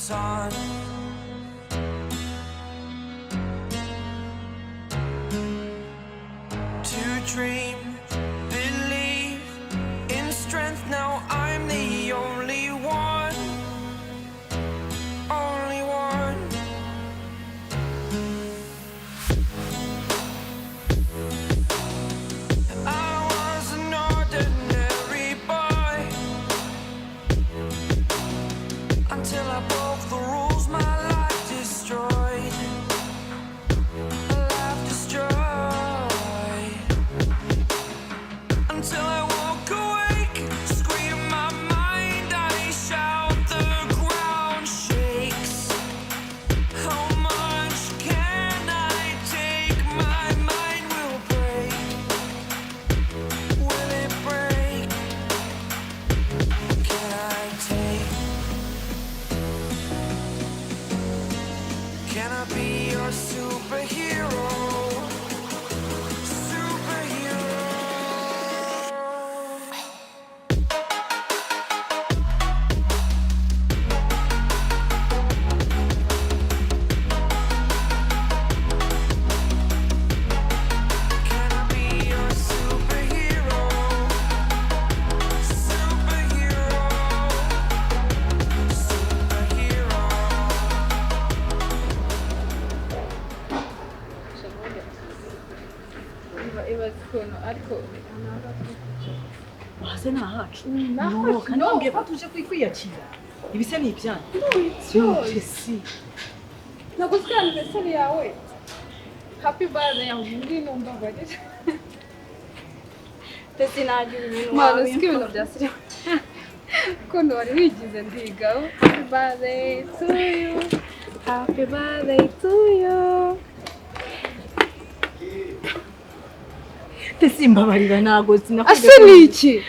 sun. To dream, believe in strength. Now I'm the only one, only one. I was an ordinary boy until I broke the rules. My life destroyed. My life destroyed. Until I walk awake, scream my mind, I shout, the ground shakes. How much can I take? My mind will break. Will it break? Can I take? Can I be your superhero? Superhero. Can I be your superhero? Superhero. Superhero. Ibaze ukuntu ariko Waze ni ahacu. Nahacu, No, kandi no. wambwiye ko tuje kwiyakira. Ibise ni ibyanyu. Tesi. Ntabwo uzi ko anniversary yawe. Happy birthday yawe ngwino umbabarire. Tesi nagira ibintu Mwana uzi ko ibintu bya sirimu. Ukuntu wari wigize ndigaho. Happy birthday to you. Happy birthday to you. Tesi mbabarira ntabwo sinakubwiye. Ase ni iki?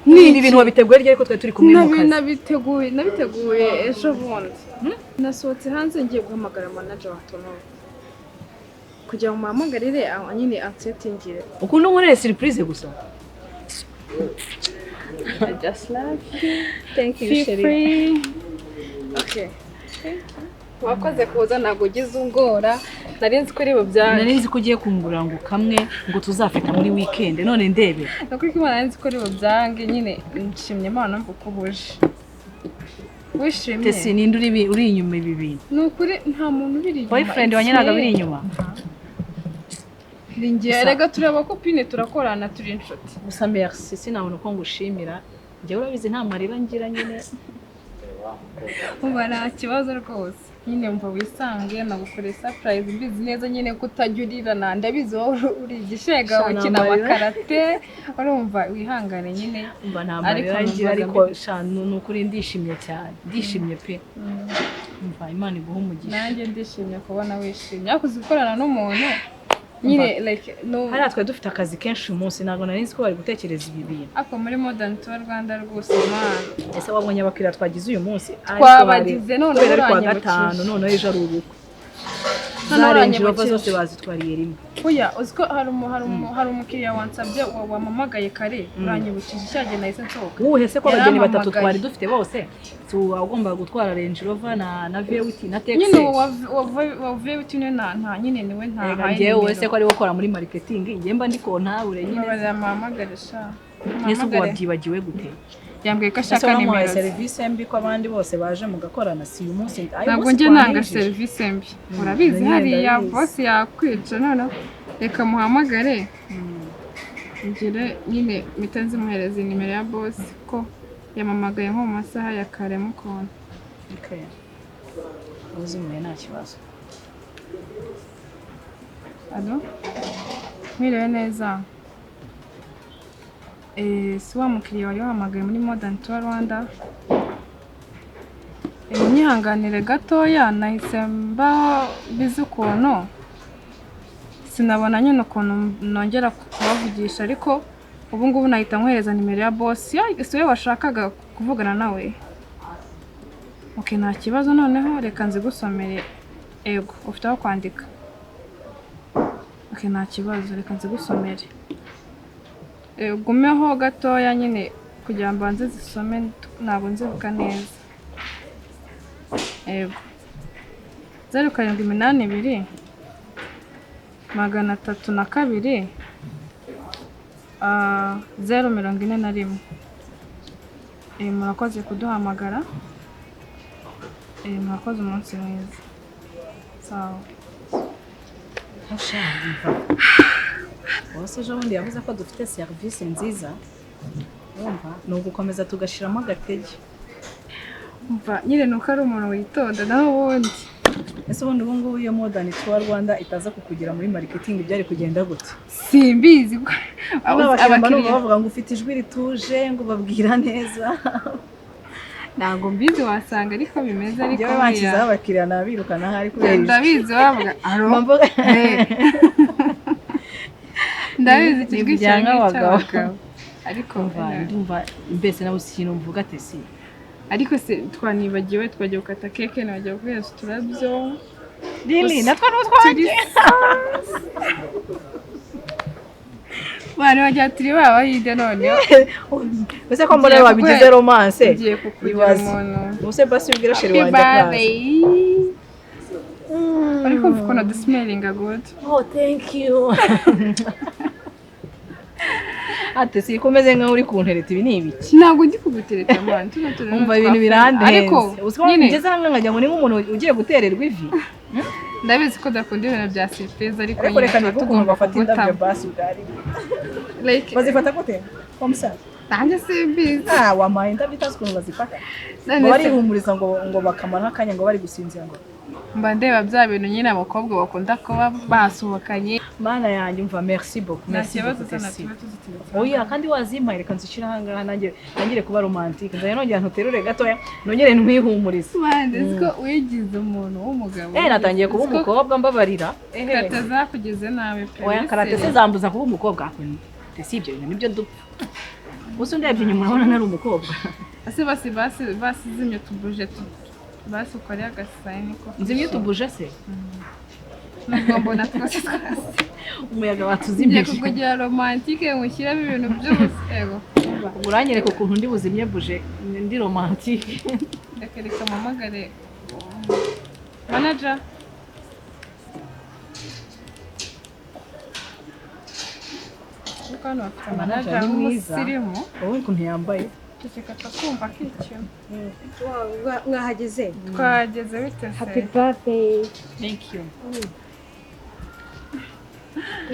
Ni ibintu wabiteguye ryari ko twari turi kumwe mu kazi. Nabiteguye ejo bundi. Nasohotse hanze ngiye guhamagara manager wa Tonovo. Kugira ngo muhamagarire aho nyine ansetingire. Ukuntu unkorere surprise gusa. I just love you. Thank you, Feel Sheri. free. Okay. Wakoze kuza ntabwo ugize ungora. Nari nzi ko uri bubyange. Nari nzi ko ugiye kungura ngo kamwe ngo tuzafata muri weekend none ndebe. Nukuri ko Imana nari nzi ko uri bubyange nyine nshimye Imana mvuga ko uhuje. Wishimye. Tesi ninde uri inyuma ibi bintu? Ni ukuri nta muntu ubiri inyuma. Boyfriend wanjye ntabwo abiri inyuma. Ni njye Gusa- erega turi abakopine turakorana turi inshuti. Gusa merci sinabona uko ngushimira. Njyewe urabizi nta marira ngira nyine. Umva nta kibazo rwose. Nyine mva wisange nagukoreye surprise mbizi neza nyine ko utajya urirana ndabizi wowe uri igishega Sha, ukina nta marira. amakarate urumva wihangane nyine. Umva nta Ariko marira ngira numvaga ariko sha ni ukuri ndishimye cyane. Ndishimye pe. Umva Imana iguhe umugisha. Nanjye ndishimye kubona wishimye ariko uzi gukorana n'umuntu nyine like no Hariya twari dufite akazi kenshi uyu munsi ntabwo nari nzi ko bari gutekereza ibi bintu. ariko muri Modern Tour Rwanda rwose man Ese wabonye abakiriya twagize uyu munsi? Ariko Twabagize, none kubera ari kuwa uranyibukije. gatanu noneho ejo ari ubukwe. None Za Range Rover uranyibukije. zose bazitwariye rimwe. Oya uzi ko hari umukiriya wansabye wampamagaye kare uranyibukije cya gihe nahise nsohoka. Wowe se ko abageni batatu Yarampamagaye. twari dufite bose wagombaga gutwara Range Rover na V8 na Nyine Texas. uwo wa VUT niwe nta nyine niwe Reka ntahaye njyewe nimero. se ko ari we ukora muri marketing njye mba ndi kontabure nyine. Mbabarira muhamagare sha. Ese ubwo Muhamagare. wabyibagiwe gute? Yambwiye ko Ese ashaka waramuhaye nimero ze. serivisi mbi ko abandi bose baje mugakorana si uyu munsi ayo Ntabwo munsi njye nanga twaninjije. serivisi mbi. Urabizi nyine hariya ndabizi. boss yakwica noneho reka muhamagare. Ngire nyine mpita nzimuhereza nimero ya boss ko yamamagaye nko mu masaha ya kare mukona. Okay. Uzimuye nta kibazo. Alo? Mwiriwe neza. Si wa mukiriya wari wahamagaye muri Modern Tour Rwanda. Nyihanganire gatoya nahise mba bizi ukuntu sinabona nyine ukuntu nongera kubavugisha ariko ubu ngubu nahita nkohereza nimero ya boss. Ya, si we washakaga kuvugana nawe? Ok, nta kibazo noneho reka nzigusomere. Ego, ufite aho kwandika? Ok, nta kibazo reka nzigusomere. Gumeho gatoya nyine kugira ngo mbanze zisome ntabwo nzibuka neza. Yego, 0782 302 041. Murakoze kuduhamagara. Murakoze, umunsi mwiza. Sawa. Bose ejo bundi yavuze ko dufite serivisi nziza. Urumva ni ugukomeza tugashyiramo agatege. Umva nyine, ni uko ari umuntu witonda, naho ubundi Ese ubundi ubu ngubu iyo Modern Tour Rwanda itaza kukugira muri marketing, byari kugenda gute? Simbizi. Abakiriya numva bavuga ngo ufite ijwi rituje, ngo ubabwira neza. Ntabwo mbizi, wasanga ariko bimeze, ariko Njyewe banshyizeho abakiriya nabirukana ahari kubera ijwi. Ndabizi, bavuga aro. Ndabizi, ikijwi Ni cyane iby'abagabo. cy'abagabo, ariko Ndumva ndumva mbese nawe si ikintu mvuga ati si. Ariko se twanibagiwe, twagiye gukata keke, nibagiwe guhereza uturabyo. Lili, natwo ni utwanjye. Abantu bagira turi ba bahinde noneho. Ese ko mbona wabigize romance? Ngiye kukugira Ibaze. umuntu. Ubuse basi ubwira chéri Happy wanjye akaza. birthday. Uri kumva ukuntu dusmellinga good? Oh, thank you. Ate si ko umeze nkaho uri kuntereta, ibi ni ibiki? Ntabwo ndi kugutereta, man, tuno tuntu Umva, ibintu birandenze. Ariko Uzi ko nyine ngeze hamwe nkajya ngo ni nk'umuntu ugiye gutererwa ivi. Ndabizi ko udakunda ibintu bya surprise, ariko Ariko nyine reka tuba niga ukuntu tugomba bafata indabyo. kugutama. Basi ubwari Like bazifata gute komsa? Nanjye simbizi. Ah, wampaye indabyo utazi ukuntu bazifata? None Ngo se barihumuriza, ngo bakamara nk'akanya ngo bari gusinzira ngo mba ndeba bya bintu nyine abakobwa bakunda kuba basohokanye. Mana yanjye, umva, merci beaucoup. Nta Merci kibazo. beaucoup. Sana Tessy. tuba tuziteretse. Oya, kandi wazimpaye, reka nzishyire ahangaha nanjye nangire kuba romantique, nzajya nongera ntuterure gatoya, nongere ntwihumurize. Mande siko wigize umuntu w'umugabo. Eh, natangiye kuba Siko umukobwa, mbabarira. Karate zakugeze nabi pe. Oya, karate se zambuza kuba umukobwa? Tessy, ibyo bintu nibyo dupfa. Gusa undebye inyuma urabona ntari umukobwa? Ese basi basi basi zimye utubuje basi, ukore agasayini ko Nzimye utubuje se? Nubwo mbona twose twasi Umuyaga ngiye watuzimije. Kukugira romantique mushyiramo ibintu byose, yego. Uranyereka ukuntu ndi buzimye buje ndi romantique? Reka reka mpamagare manager. Kuko hano bafite Manager manager ni mwiza. w'umusirimu. Wowe ukuntu yambaye. Ceceka akakumva k'ikintu. Mwahageze. Twageze, bite Happy se? birthday. Thank you.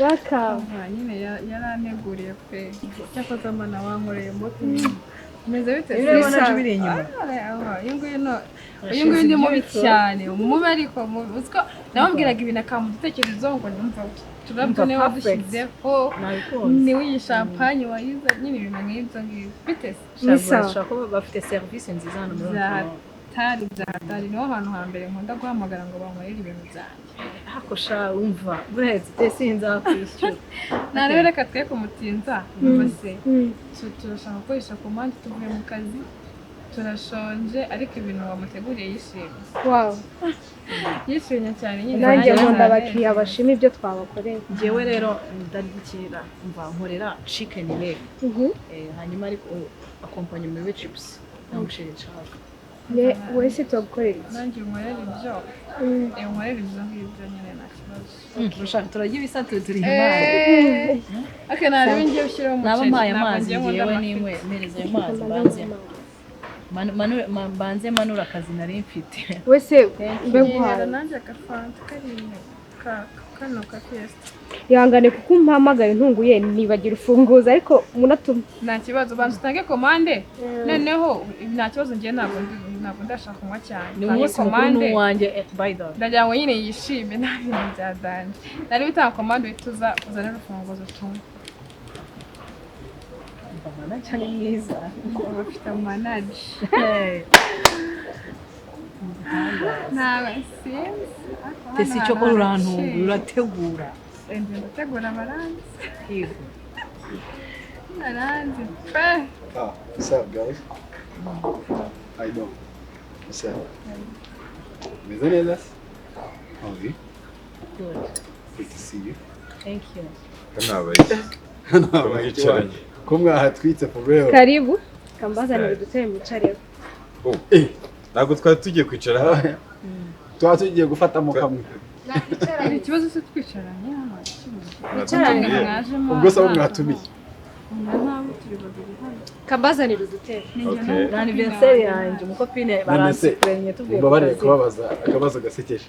Welcome. Umva, nyine yaranteguriye pe. Cyakoze mbona wankoreye moto. Umeze bite Iyo se? urabona manager ubiri inyuma. Ah, uyu nguyu no, uyu nguyu ni mubi cyane, mubi, ariko mubi. Uzi ko namubwiraga ibintu akampa udutekerezo ngo numva uturabyo Umva, niwe perfect. wadushyizeho, Nabikunze. niwe iyi champagne wayiza nyine, ibintu nk'ibyo ngibyo. Bite se? Ni sawa. Bashobora kuba bafite serivisi nziza hano muri Bya Ottawa. hatari, bya hatari. Niho hantu hambere nkunda guhamagara ngo bankorere ibintu byanjye. Ako sha, umva, buretse Tessy, nzakwishyura. Narebe, reka twe kumutinza. Umva se, turashaka gukoresha komande, tuvuye mu kazi turashonje, ariko ibintu wamuteguriye yishimye. Wow. Yishimye cyane nyine. Nanjye Nanjye nkunda abakiriya bashima ibyo twabakoreye. Njyewe rero ndarya, umva, nkorera chicken leg. Hanyuma ariko accompagnement with chips nta muceri nshaka. Wese tubagukorera iki? Nanjye unkorera ibyo. Unkorera ibyo ngibyo nyine, nta kibazo. Urashaka turarya ibisate, turi imana. Okay, narebe ngiye ushyiraho Naba umuceri. mpaye Ntabwo amazi ngiye nkunda ngewe amafi. ninywe, mpereza ayo mazi mbanze mbanze manura akazi nari mfite. Wese mbe Nyihera guhaye. nanjye agafanta kariya kano ka Fiesta. Ihangane kuko umpamagaye ntunguye, nibagira ufunguzo, ariko munatuma. Nta kibazo, banza utange komande noneho, nta kibazo. Ngiye ntabwo ndashaka kunywa cyane. Ni Utange umunsi mukuru komande. n'uwanjye, by the way. Ndagira ngo nyine yishime, nta bintu bya danger. Nari bitanga komande, uhita uza uzane urufunguzo tunywe. Umva, manager ni mwiza. Bafite manager. Hey. Ntabwo sinzi. Tessy, icyo kora urantunga, urategura. Ndi ndategura abaranzi. Yego. Aranzi pe. Ah, what's up, guys? How you doing? What's up? Meze neza? How are you? Good. Good to see you. Thank you. Kanabaye. Hano habaye Mwicaranye. Ko mwahatwitse for real. Karibu, kambazanire udutebe mwicareho. Oh, Eh, Ntabwo twari tugiye kwicara hano. Tuba tugiye gufatamo kamwe. Hari ikibazo se twicaranye hano? Hari ikibazo? Mwatumiye. Mwajemo. Ubwo se abo mwatumiye? Nabo turi babiri hano. Kabazanira udutebe. Okay. Ni anniversaire yanjye, umukopine None se baransipurenye tuvuye ku mbabarire kazi. kubabaza akabazo gasekeje.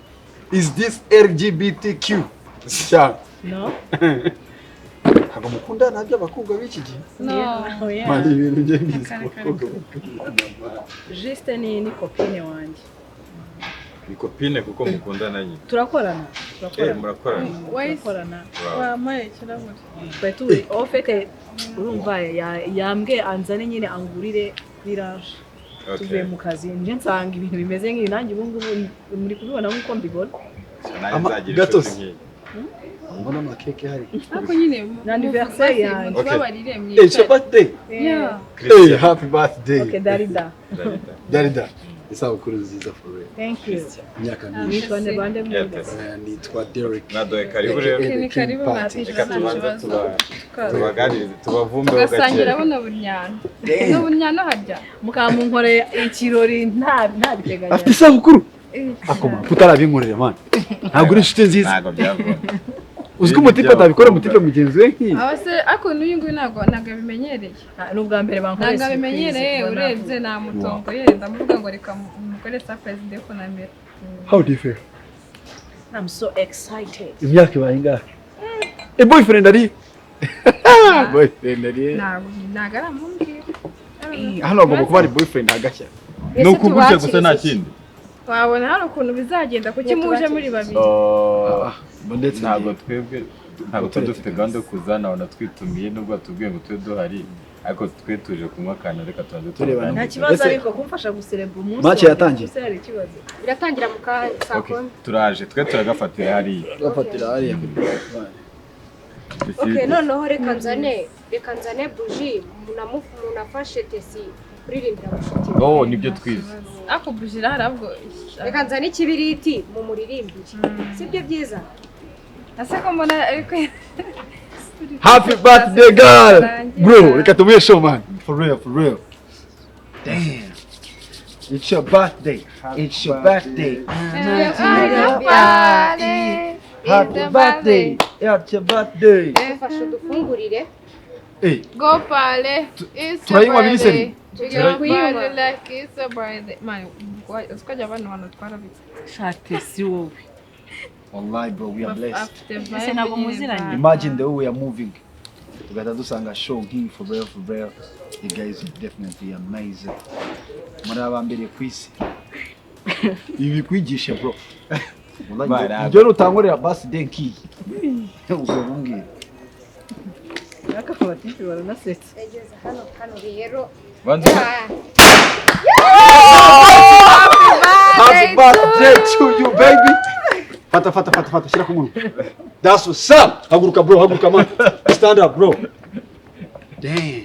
Is this LGBTQ? Cyangwa No. ntabwo mukundana by'abakobwa b'iki gihe? No. Oh, yeah. Man, ibintu njye mbizi ku Kare, kare. bakobwa bakundana, man. Juste ni copine wanjye. Ni copine kuko mukundana nyine. Turakorana. Eh, Turakorana. murakorana. Turakorana. Wow. Wampaye ikirahure. Twari turi au fait, urumva yambwiye anzane nyine angurire n'iranje. Okay. Tuvuye mu kazi nje nsanga ibintu bimeze nk'ibi, nanjye ubu ngubu muri kubibona nk'uko mbibona. Nanjye Ama- nzagira gatozi. inshuti nk'iyi. Mbona amakeke hari. Ariko nyine Ni anniversaire yanjye. mutubabarire. Eh, it's your mwicare. birthday. Yeah. Hey, Christian. happy birthday. Okay, Darida. Darida. Darida. Isabukuru nziza for real. Thank you. Imyaka myinshi. Nitwa Nebande Mwenda. Yes. Nitwa Derek. Mwaduhaye karibu rero. AKA Ni The King karibu, Party. mwatwishyura Reka nta tubanze kibazo. tubaganirize, tubavumbeho Tugasangira gake. buno buryano. Buno buryano harya. Mukamunkoreye ikirori nta ntabiteganya. Afite isabukuru. Akoma kutarabinkorera, man. Ntabwo uri inshuti nziza. Ntabwo byavuna. Uzi ko umutipe atabikora umutipe mugenzi we nk'iyi. Aba se ariko n'uyu nguyu ntabwo abimenyereye. Ni ubwa mbere bankoreye Ntabwo abimenyereye, surprise, urebye namutomboye ndamuvuga ngo reka mukore surprise ndebe ko namera. How do you feel? I'm so excited. Imyaka ibaye ingahe? Eh, boyfriend ari? Boyfriend ari? Ntabwo aramubwira. Hano hagomba kuba hari boyfriend hagashya. Ni ukugutya gusa, nta kindi. Wabona hari ukuntu bizagenda, kuki muje muri babiri? Ndetse Ntabwo twebwe, ntabwo tuba dufite gahunda yo kuza, nabona twitumiye nubwo batubwiye ngo tube duhari, ariko twe tuje kunywa akantu, reka tubanze Tureba Nta tubaganirize. kibazo, Ese- ariko kumfasha guserebura umunsi Match wanjye, yatangiye? gusa hari ikibazo. Biratangira mu kanya saa Okay, kumi. turaje twe turagafatira hariya. Gafatira hariya. Okay, noneho reka nzane buji, munafashe Tesi kuririmbira mushuti we. Oh, nibyo twize. Ariko buji irahari ahubwo. Reka nzane ikibiriti mumuririmbire, sibyo byiza? Ese ko mbona ariko Happy birthday, girl! Bro, reka tumuhe show, man. For real, for real. Damn. It's your birthday. It's your birthday. Happy birthday. It's your birthday. Mufashe udufungurire. Hey, Go party, it's your turayinywa biri birthday. seri? We gonna party like it's your birthday. Man, uziko abana bantu twarabitse. Shate si wowe. Wallahi bro, we are blessed. Afite Ese vibe ntabwo nyine muziranye? vibe. Imagine the way we are moving. Tugahita dusanga show nk'iyi, for real, for real. You guys are definitely amazing. Muri abambere ku isi. Ibi bikwigishe, bro. Wallahi, Barabe. njyewe nutangorera birthday nk'iyi, uzobumbwira. Ariko abatipe baranasetsa. Egeza hano hano rero. Banza. Ah, Happy birthday to you, baby. Fata, fata, fata, fata, shyira ku munwa. That's what's up. Haguruka bro, haguruka man. Stand up, bro. Damn.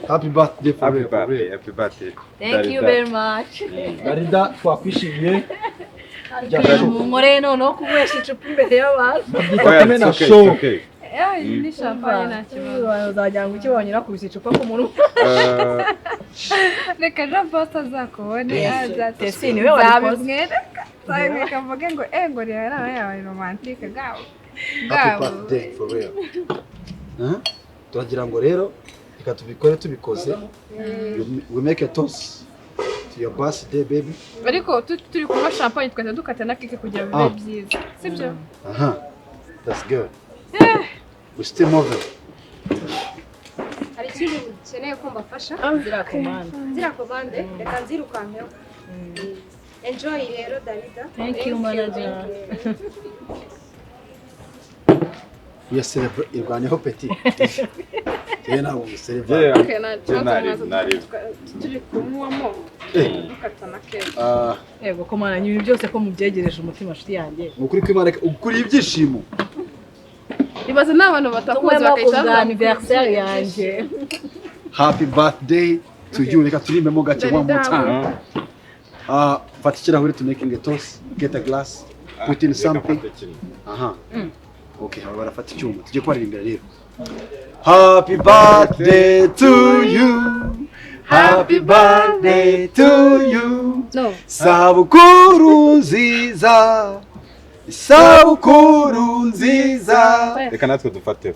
Happy birthday for Happy real, for real. birthday, happy birthday. Thank you very much. Darida, twakwishimiye. Jya show. Munkoreye noneho kunywesha icupa imbere y'abantu. Babyita Oya, kumena it's okay, show. it's okay. Eh, ni champagne, nta kibazo. Uzagira ngo ukibonye urakubise icupa ku munwa. Reka Jean Paul azakubone. Tesi niwe wabikoze. Nzabimwereka, nzabimwereka mvuge ngo eh, ngo reba nawe yabaye romantique bwabo. Happy Bwabo. birthday for real. Huh? Turagira ngo rero reka tubikore tubikoze. We make a toast to your birthday, baby. Ariko turi kunywa champagne tugahita dukata na cake kugira bibe Ah. byiza, sibyo? Aha. That's good. We still moving. Hari ikindi mukeneye ko mbafasha? Ziriya komande. Ziriya komande reka nzirukankeho. Enjoy rero, Darida. Thank you, manager. We are celebrating. Irwaneho petit. Njyewe ntabwo ngucelebrate. Yeah. Okay, nta kibazo. Nari- Mwaza nari- turi kunywamo Eh. dukata na cake. Ah, Yego komana, ibintu byose ko mubyegereje umutima nshuti yanjye. ni ukuri kw'Imana, ukuri ibyishimo. Ibaze n'abantu batakuzi Tunywemo ku bakahita bwa bavuga ngo anniversaire yanjye. Happy birthday to you. Reka turimbemo gake one more time. Ah, fata ikirahure to making a toast. Get a glass. Put in something. Aha. Okay, aba barafata icyuma. Tujye kubaririmbira rero. Happy birthday to you. Happy birthday to you. No. Sabukuru nziza, isabukuru nziza. Reka natwe dufateho.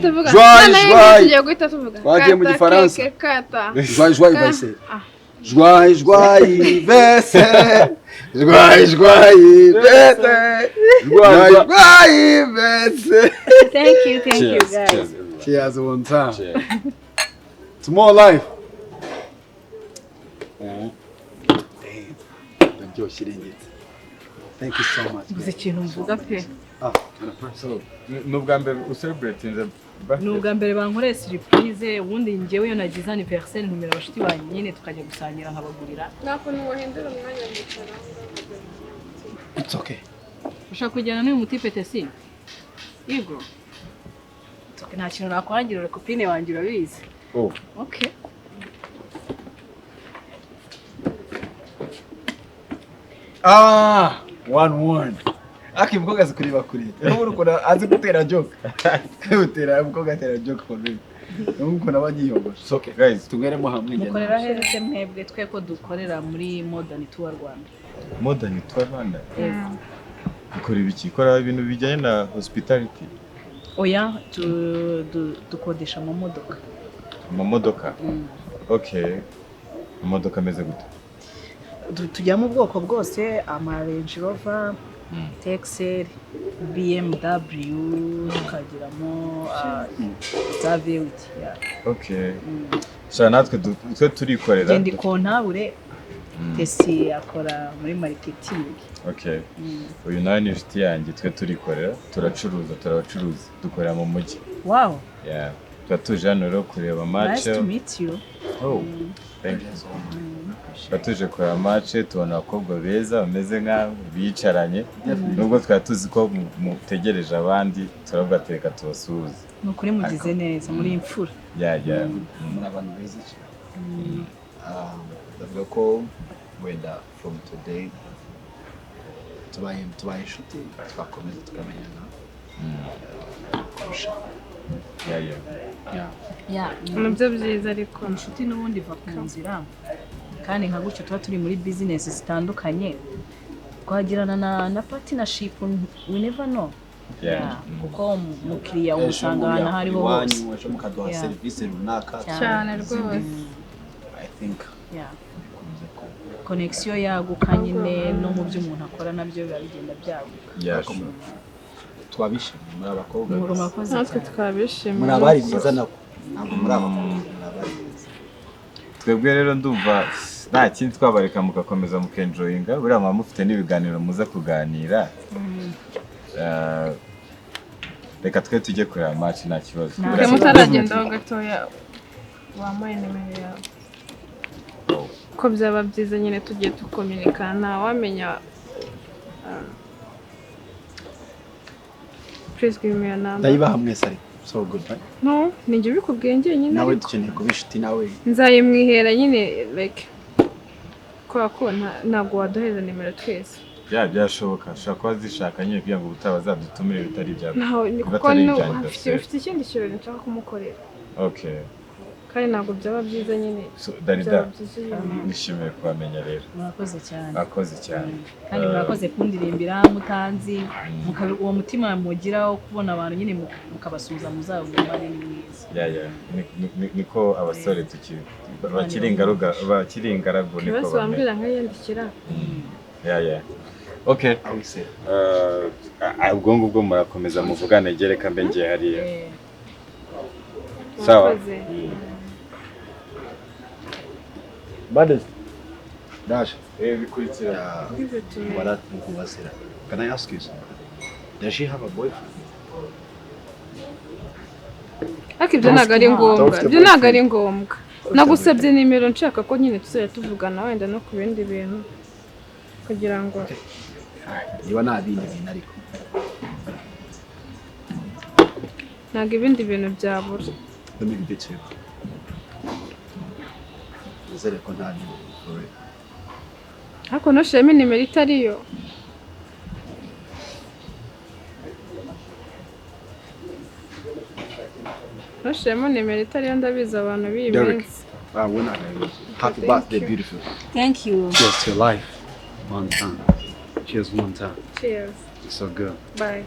Tuvuga. Joyeux, Tugiye guhita tuvuga. Twagiye mu Kata, Gifaransa. keke, kata. Joyeux, joyeux anniversaire. Joyeux, joyeux anniversaire. Joyeux, joyeux anniversaire. Joyeux, joyeux anniversaire. Thank you, thank you Cheers, guys. cheers, everyone. Cheers one time. Cheers. To more life. Damn. Ndaryoshye irengetse. Thank you so much. Gusa ikintu mvuga pe. Ah, and a person. So, ni ubwa mbere ucelebratinze Ni ubwa mbere bankoreye surprise, ubundi njyewe iyo nagize anniversaire ntumira abashuti banjye nyine tukajya gusangira nkabagurira. Nta kuntu wahindura umwanya mwicara aho ngaho. It's okay. Ushaka kujyana n'uyu mutipe Tesi? Yego. Nta kintu nakwangira, uri copine wanjye urabizi. Oh. Okay. Ah, 1-1. Aki mukobwa azi kureba kure. Urabona ukuntu azi gutera joke. Gutera umukobwa atera joke for me. Urabona ukuntu aba yiyogosha. It's okay. Guys, Tunyweremo hamwe njye Mukorera nawe. hehe se mwebwe twe ko dukorera muri Modern Tour Rwanda? Modern Tour Rwanda. Yego. Ikora ibiki? Ikora ibintu bijyanye na hospitality. Oya, dukodesha amamodoka. Amamodoka. Okay. Amamodoka ameze gute? Tujya mu bwoko bwose, ama Range Rover, Texel, BMW, tukagiramo za V8. Yeah. Okay. So natwe twe turikorera. Genda ikontabure, Tesi akora muri marketing. Okay. Uyu nawe ni inshuti yanjye, twe turikorera, turacuruza, turabacuruza, dukorera mu mujyi. Wow. Yeah. Tuba tuje hano rero kureba match. Nice to meet you. Oh, thank you. Tuba tuje kureba match, tubona abakobwa beza bameze nk'aho bicaranye, nubwo twari tuzi ko mutegereje abandi, turavuga ati reka tubasuhuze. Ni ukuri mugize neza, muri imfura. Yeah, yeah. Muri abantu beza cyane. Ndavuga ko wenda from today tubaye inshuti, twakomeza tukamenyana kurusha. Yeah, yeah. Yeah. Nibyo byiza ariko. Inshuti n'ubundi iva ku nzira, kandi nka gutyo tuba turi muri business zitandukanye, twagirana na partnership, we never know. Yeah. Kuko umukiriya umusanga ahantu aho ariho hose. Iwanyu ejo mukaduha Yeah. serivisi runaka Cyane rwose. I think Yeah. bikunze ko Connection yaguka nyine, no mu byo umuntu akora nabyo biba bigenda byaguka. Yeah, sure. twabishimiye muri abakobwa Muri beza. murakoze Natwe cyane. twabishimiye. Muri abari beza nabo, ntabwo muri abakobwa, muri abari beza. Twebwe rero ndumva nta kindi twabareka mugakomeza mukenjoyinga, buriya muba mufite n'ibiganiro muza kuganira. Reka twe tujye kureba match nta kibazo. Nta Twe mutaragendaho gatoya, wampaye nimero yawe. Ko byaba byiza nyine tugiye tukominikana, wamenya. Please give me your number. Ndayibaha mwese ariko. So good, right? No, ni njye ubikubwiye njyenyine Nawe ariko. dukeneye kuba inshuti nawe. Nzayimwihera nyine like kubera ko ntabwo waduhereza nimero twese. Yeah, byashoboka. Ushobora kuba zishaka nyine kugira ngo ubutaha bazadutumire bitari ibya Ntaho ni kuko bitari ibya anniversaire. mfite ikindi kirori nshaka kumukorera. Okay. Kandi ntabwo byaba byiza nyine. So, Darida, Byaba byiza iyo nishimiye kubamenya rero. Murakoze cyane. Murakoze cyane. Kandi murakoze kundirimbira mutanzi, uwo mutima mugira wo kubona abantu nyine mukabasuhuza muzabumare ni mwiza. Yeah, yeah. Niko abasore bakiri ingaragu niko Ibibazo bamera. wambwira nkayiyandikira. Yeah, yeah. Okay. Ubwo ngubwo murakomeza muvugane, gereka mbe ngiye hariya. Sawa. Murakoze. Brothers. Dash. Bikurikira. Give it to me. Warakubasira. Can I ask you something? Does she have a boyfriend? Ariko ibyo ntabwo ari ngombwa. Ufite Ibyo ntabwo ari boyfriend. ngombwa. Nagusabye nimero nshaka ko nyine tuzajya tuvugana wenda no ku bindi bintu kugira ngo Niba nta bindi bintu ariko. ntabwo ibindi bintu byabura. Let me give it to you. Nizere ko nta bindi bintu for real. Ariko ntushiremo nimero itari yo. Ntushiremo nimero itari yo, ndabizi abantu b'iyi Derek. minsi. We're not. Happy Thank birthday, you. beautiful. Thank you. Cheers to your life. One time. Cheers one time. Cheers. It's so good. Bye.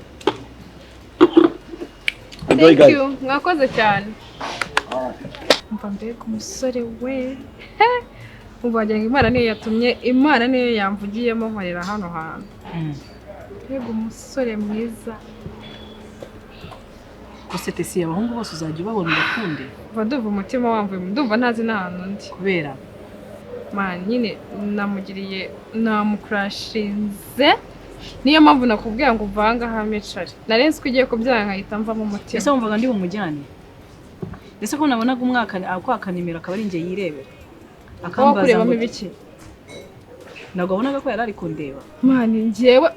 Enjoy, Thank guys. you. Mwakoze cyane. Umva mbega umusore we. Umva wagira ngo Imana niyo yatumye, Imana niyo yamvugiyemo nkorera hano hantu. Mbega umusore mwiza. Gusa Tesi, abahungu bose uzajya ubabona ubakunde? Umva ndumva umutima wamvuye, ndumva ntazi n'ahantu ndi. Kubera? Man, nyine namugiriye, namukurashinze. Niyo mpamvu nakubwira ngo uvange aha micare. Nari nzi ko ugiye kubyanga nkahita mvamo umutima. Ese wumvaga ndi bumujyane? Ese ko nabonaga umwaka akwaka nimero akaba ari njye yirebera? Aho Akambaza kurebamo ngo ibiki? Ntabwo wabonaga ko yari ari kundeba? Man, njyewe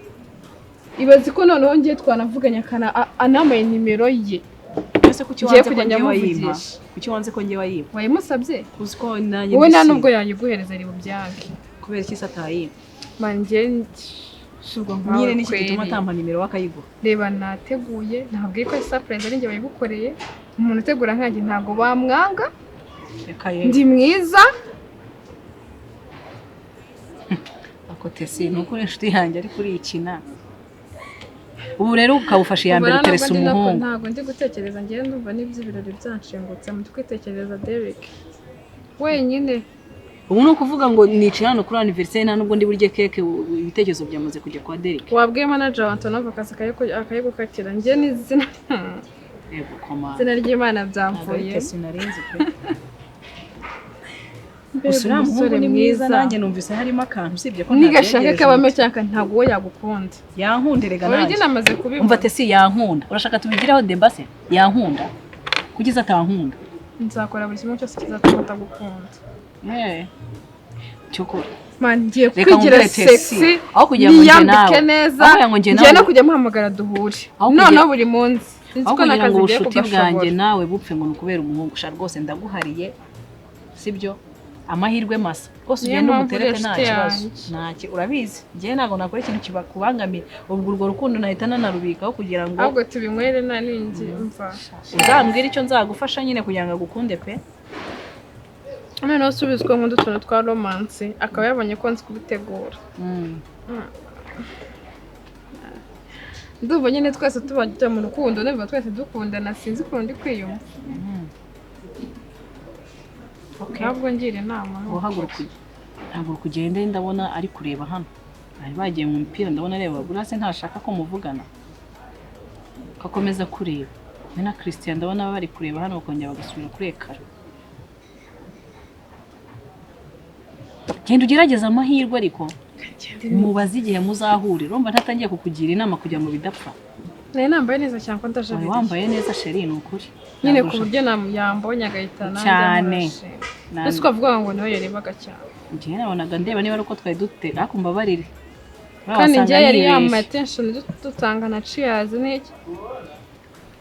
ibaze ko noneho ngiye twanavuganye akana anamaye nimero ye. Ese kuki Ngiye wanze ko kujya njye wayimpa? nyamuvugisha. Kuki wanze ko njye wayimpa? Wayimusabye? Uzi ko nanjye Wowe nta mbisi- nubwo yayiguhereza ari bubyange. Kubera iki se atayimpa? Man, njye shurwa nkawe Nyine niki gituma kweri. atampa nimero we akayiguha? Reba nateguye, ntabwiye ko ari surprise ari njye wayigukoreye. Umuntu utegura nkanjye ntabwo bamwanga. Reka ye. Ndi mwiza. Ako Tesi, ni ukuri inshuti yanjye ariko urikina. Ubu rero ukaba ufashe iya mbere Ubwo uterese ntabwo ndi nako- umuhungu. Ntabwo ndi gutekereza, njyewe ndumva n'iby'ibirori byanshingutse mu kwitekereza Derek wenyine. Ubu ni ukuvuga ngo nicaye hano kuri anniversaire nta nubwo ndi burye keke, ibitekerezo byamaze kujya kwa Derek. Wabwiye manager wa Antonov akazi akayigukatira, njye n'izina Yego koma. izina ry'Imana Ntabwo ari byamvuye. Tesi narinzi pe. Mbega Gusa uriya muhungu umusore ni mwiza, mwiza. nanjye numvise harimo akantu usibye ko Nigashaka ntabyegereje kabamo umutima. cyangwa ntabwo uwo yagukunda. Yankunda erega Already nanjye. namaze kubibona. Umva Tesi, yankunda. Urashaka tubigiraho débat se? Yankunda. Kuki atankunda? Nzakora buri kimwe cyose kizatuma atagukunda. Eh. Cyokora. Man, ngiye Reka kwigira nkubwire Tesi. sexy. Aho kugira ngo njye niyambike nawe. neza. Aho kugira ngo njye Ngiye nawe. no kujya muhamagara duhure. Aho kugira- Noneho buri munsi. Nzi Aho ko kugira n'akazi ngo ngiye ubucuti bwanjye kugashobora. nawe bupfe ngo ni ukubera umuhungu, sha rwose ndaguhariye, sibyo? Amahirwe masa rwose Niyo ugende mpamvu umuterete uri nta inshuti kibazo. yanjye. Ntaki urabizi, njyewe ntabwo nakora ikintu kibakubangamiye. Ubwo urwo rukundo nahita nanarubikaho kugira ngo Ahubwo tubinywere nta ningi mva. Uzambwire icyo nzagufasha nyine kugira ngo agukunde pe. Noneho usubizwa nk'undi utuntu twa romance akaba yabonye ko nzi kubitegura. Ndumva nyine twese tubajya mu rukundo, ndumva twese dukundana, sinzi ukuntu ndi kwiyumva. Ntabwo ngira inama. Ngo haguruka ugende, ndabona ari kureba hano. Bari bagiye mu mupira, ndabona areba buriya se ntashaka ko muvugana. Ko akomeza kureba. We na Christian ndabona bari kureba hano bakongera bagasubira kuri écran. Genda ugerageze amahirwe ariko mubaze igihe muzahurira. Urumva ntatangiye kukugira inama kugira ngo bidapfa. Nari nambaye neza cyane ko Wari ndajabiriye. wambaye neza chérie, ni ukuri. Nyine Ntabwo ku buryo yambonye agahita nanjye Cyane. amurashinga. Ese ukavuga ngo niwe yarebaga cyane? Njyewe nabonaga ndeba niba ari uko twari dute, ariko mbabarire. Buriya Kandi wasanga njye yari nibeshye. yampaye attention, dutanga na cheers n'iki.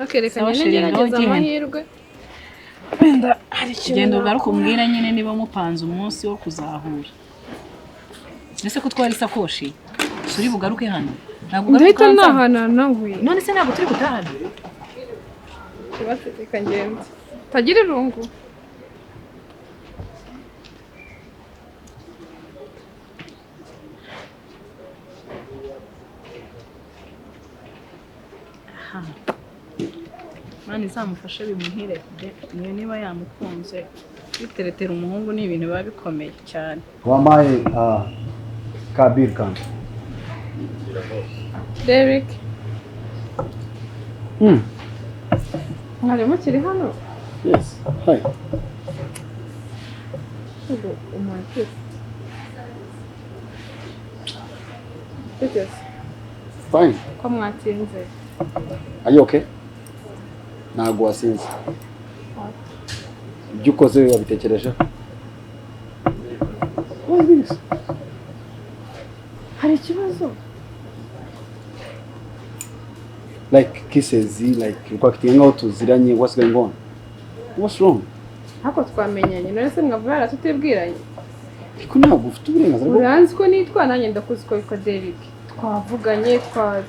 Okay, reka Sawa, nyine chérie, ngaho ngerageze genda. amahirwe. Wenda hari ikintu Genda ugaruke nakora. umbwire nyine niba mupanze umunsi wo kuzahura. Ese ko utwara isakoshi turi bugaruke hano? Ntabwo ugaruka Ndahita hanze hano? nahana nawe. None se ntabwo turi gutahana? Ikibazo, reka ngende. Tagira irungu. Imana izamufashe bimuhire pe. Niyo niba yamukunze, kwiteretera umuhungu ni ibintu biba bikomeye cyane. Wampaye kabiri kandi. Derek. Mwari mukiri hano? Yes. Hi. Ubwo umuntu Bigeze. Fine. Ko mwatinze? Are you okay? Ntabwo wasinze. Ibyo ukoze wabitekerejeho? What is this? Hari ikibazo? Like kisses, like ukwactinga nkaho tuziranye, what's going on? What's wrong? Ariko twamenyanye, none se mwavuga yaratutibwiranye? Ariko ntabwo ufite uburenganzira bwo Uranzi ko nitwa, nanjye ndakuzi ko witwa Derek. Twavuganye,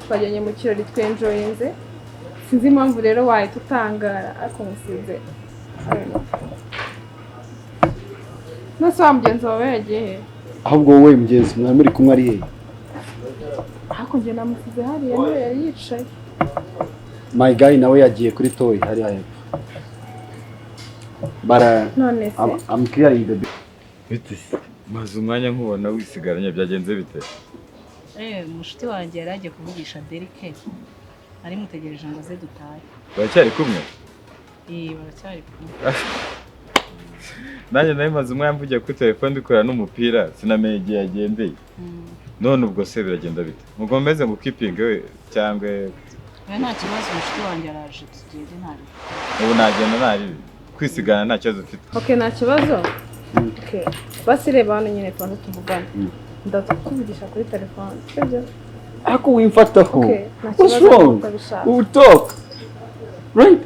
twajyanye mu kirori, twenjoyinze. Sinzi impamvu rero wahita utangara, ariko musize. I don't know. Nose wa mugenzi wawe yagiye he? Ahubwo wowe mugenzi mwari muri kumwe ari he? Ariko njye namusize hariya niwe yari yicaye. My guy nawe yagiye kuri toy hariya hepfo. But None se I'm clearing the bill. Bite se? Maze umwanya nkubona wisigaranye, byagenze bite? Mushuti wanjye yari agiye kuvugisha Derike, ari mutegereje ngo aze dutahe. Baracyari kumwe? Baracyari kumwe. Nanjye nari maze umwanya mvugiye kuri telefone ndikorera n'umupira, sinamenye igihe yagendeye. None ubwo se biragenda bite? Mugomeze ngo keeping we cyangwa Oya, nta kibazo, mushuti wanjye araje tugende ntari. Ubu nagenda ntari kwisigana, nta kibazo ufite. Okay, nta kibazo. Okay. Basi reba hano nyine tubanze tuvugane. Ndakuvugisha kuri telefone, sibyo? Ariko wimfataho. Okay, nta What's kibazo wrong? utabishaka. We will talk. Right?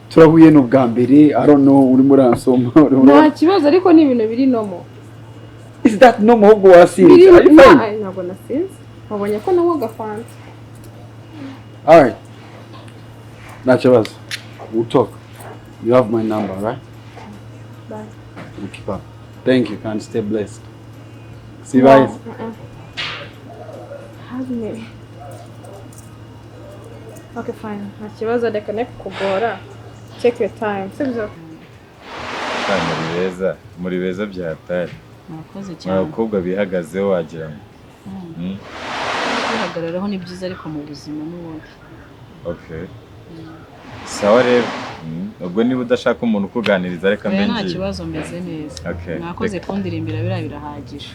Turahuye n'ubwa mbere, I don't know, urimo uransoma. Nta kibazo, ariko ni ibintu biri normal. Is that normal ahubwo wasinze? Biri Are you fine? Ay, ntabwo nasinze. Wabonye ko nanywa agafanta. All right. Nta kibazo. We'll talk. You have my number, right? Bye. We'll keep up. Thank you, and stay blessed. See you guys. No, Hug me. Okay, fine. Nta kibazo, reka ne kukugora. Take your time. Sibyo? Muri beza, muri beza byahatari. Murakoze cyane. Abakobwa bihagazeho wagira ngo. Kwihagararaho ni byiza ariko mu buzima n'ubundi. Okay. Sawa rero. Ubwo niba udashaka umuntu ukuganiriza reka mbe Oya, nta ngiye. kibazo, meze neza. Okay. Mwakoze kundirimbira, biriya birahagije.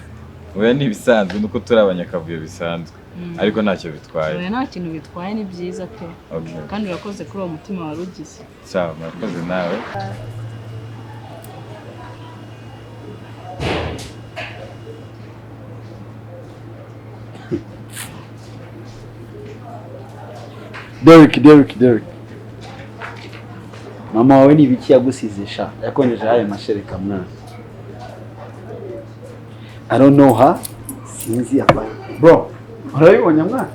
Oya, ni ibisanzwe nuko turi abanyakavuyo bisanzwe. Ariko ntacyo bitwaye. Oya, nta kintu bitwaye, ni byiza pe. Okay. Kandi urakoze kuri uwo mutima wari ugize. Sawa, murakoze nawe. Derek, Derek, Derek. Mama wawe ni ibiki yagusize sha? Yakonjeje ayo mashereka mwana. I don't know her. Sinzi abaye. Bro, urabibonye mwana?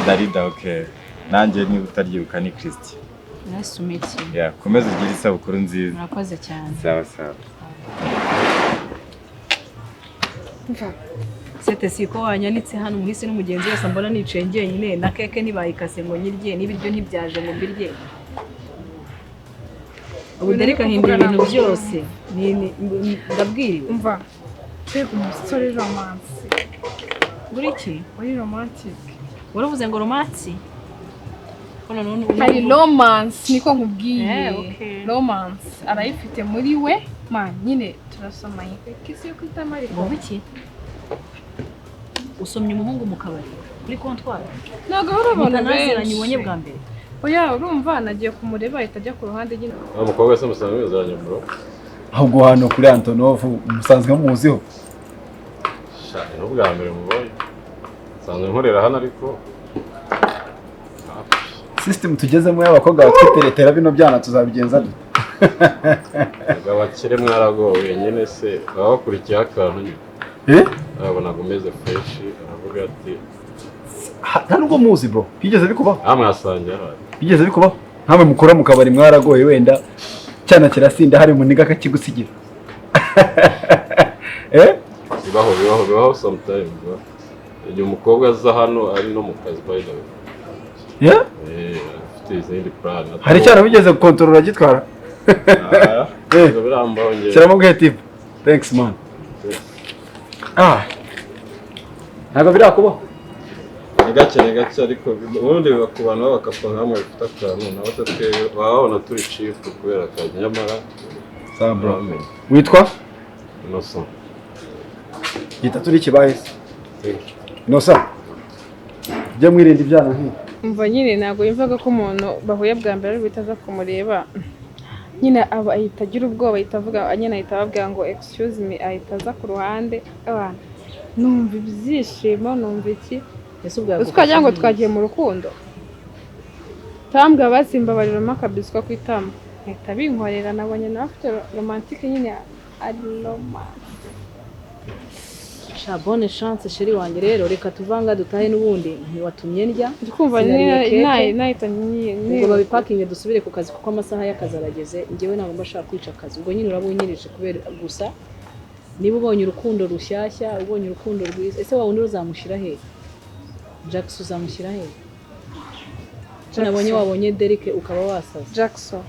Darida, okay. Nanjye niba utaryibuka ni Christian. Nice to meet you. Yeah, komeza ugire isabukuru nziza. Murakoze cyane. Sawa sawa. Sete siko wanyanitse hano umuhisi n'umugenzi wese mbona nicaye njyenyine, na keke ntibayikase ngo nyirye, n'ibiryo ntibyaje ngo mbirye. Ubu Derek ahindura ibintu byose. Ndabwiriwe. Umva. Mbega umusore romance. Uri iki? Uri romantic. Waravuze ngo romance? Hari romance niko nkubwiye. Romance arayifite muri we. Man, nyine turasoma kisi yo kwitama ariko. Ngo iki? Usomye umuhungu mu kabari kuri comptoir. Ntabwo ari abantu benshi. Ubonye bwa mbere. Oya, urumva nagiye kumureba ahita ajya ku ruhande nyine. Wa mukobwa se musanzwe muziranye bro? Ahubwo hano kuri Antonov musanzwe muziho. Sha, ni ubwa mbere mubonye. Nsanzwe nkorera hano ariko system tugezemo y'abakobwa batwiteretera bino byana tuzabigenza dute? Abakire mwaragowe nyine se baba bakurikiye akantu nyine. Arabona umeze fresh aravuga ati nta nubwo muzi bro, bigeze bikubaho? Mwasangira bigeze bikubaho? Nkamwe mukora mu kabari mwaragoye wenda cyana kirasinda hari muniga akakigusigira. Bibaho bibaho bibaho sometimes bro. Igihe umukobwa aza hano ari no mu kazi by the way. Yeah? Afite izindi plan. Hari cyana bigeze gukontorora gitwara? Shyiramo tip. Thanks man. Ntabwo birakubaho. Ni gake ni gake ariko ubundi biba ku bantu b'abakapa nkamwe bafite akantu nabo twe baba babona turi chief kubera akazi nyamara. Sawa bro. Witwa? Innocent. Yita turi kibaye se. Innocent. Jya mwirinda ibyana nk'ibi. Umva nyine ntabwo yumvaga ko umuntu bahuye bwa mbere ari guhita aza kumureba. Nyine aba ahita agira ubwoba ahita avuga nyine ahita ababwira ngo excuse me ahita aza ku ruhande. Abantu numva ibyishimo numva iki twagira ngo twagiye mu rukundo. Tambwa basimbabariramo akabiswa ku itama ahita binkorera nabonye nawe afite romantique nyine ari romance. Sha bonne chance chérie wanjye rero reka tuvanga dutahe n'ubundi ntiwatumye ndya ndikumva nahita ubwo babipakinge dusubire ku kazi kuko amasaha y'akazi arageze. Njyewe ntabwo mba nshaka kwica akazi ubwo nyine urabunyirije kubera gusa Niba ubonye urukundo rushyashya, ubonye urukundo rwiza, ese wa wundi uzamushyira he? Jackson uzamushyira he? Ko nabonye wabonye Derek ukaba wasaze. Jackson.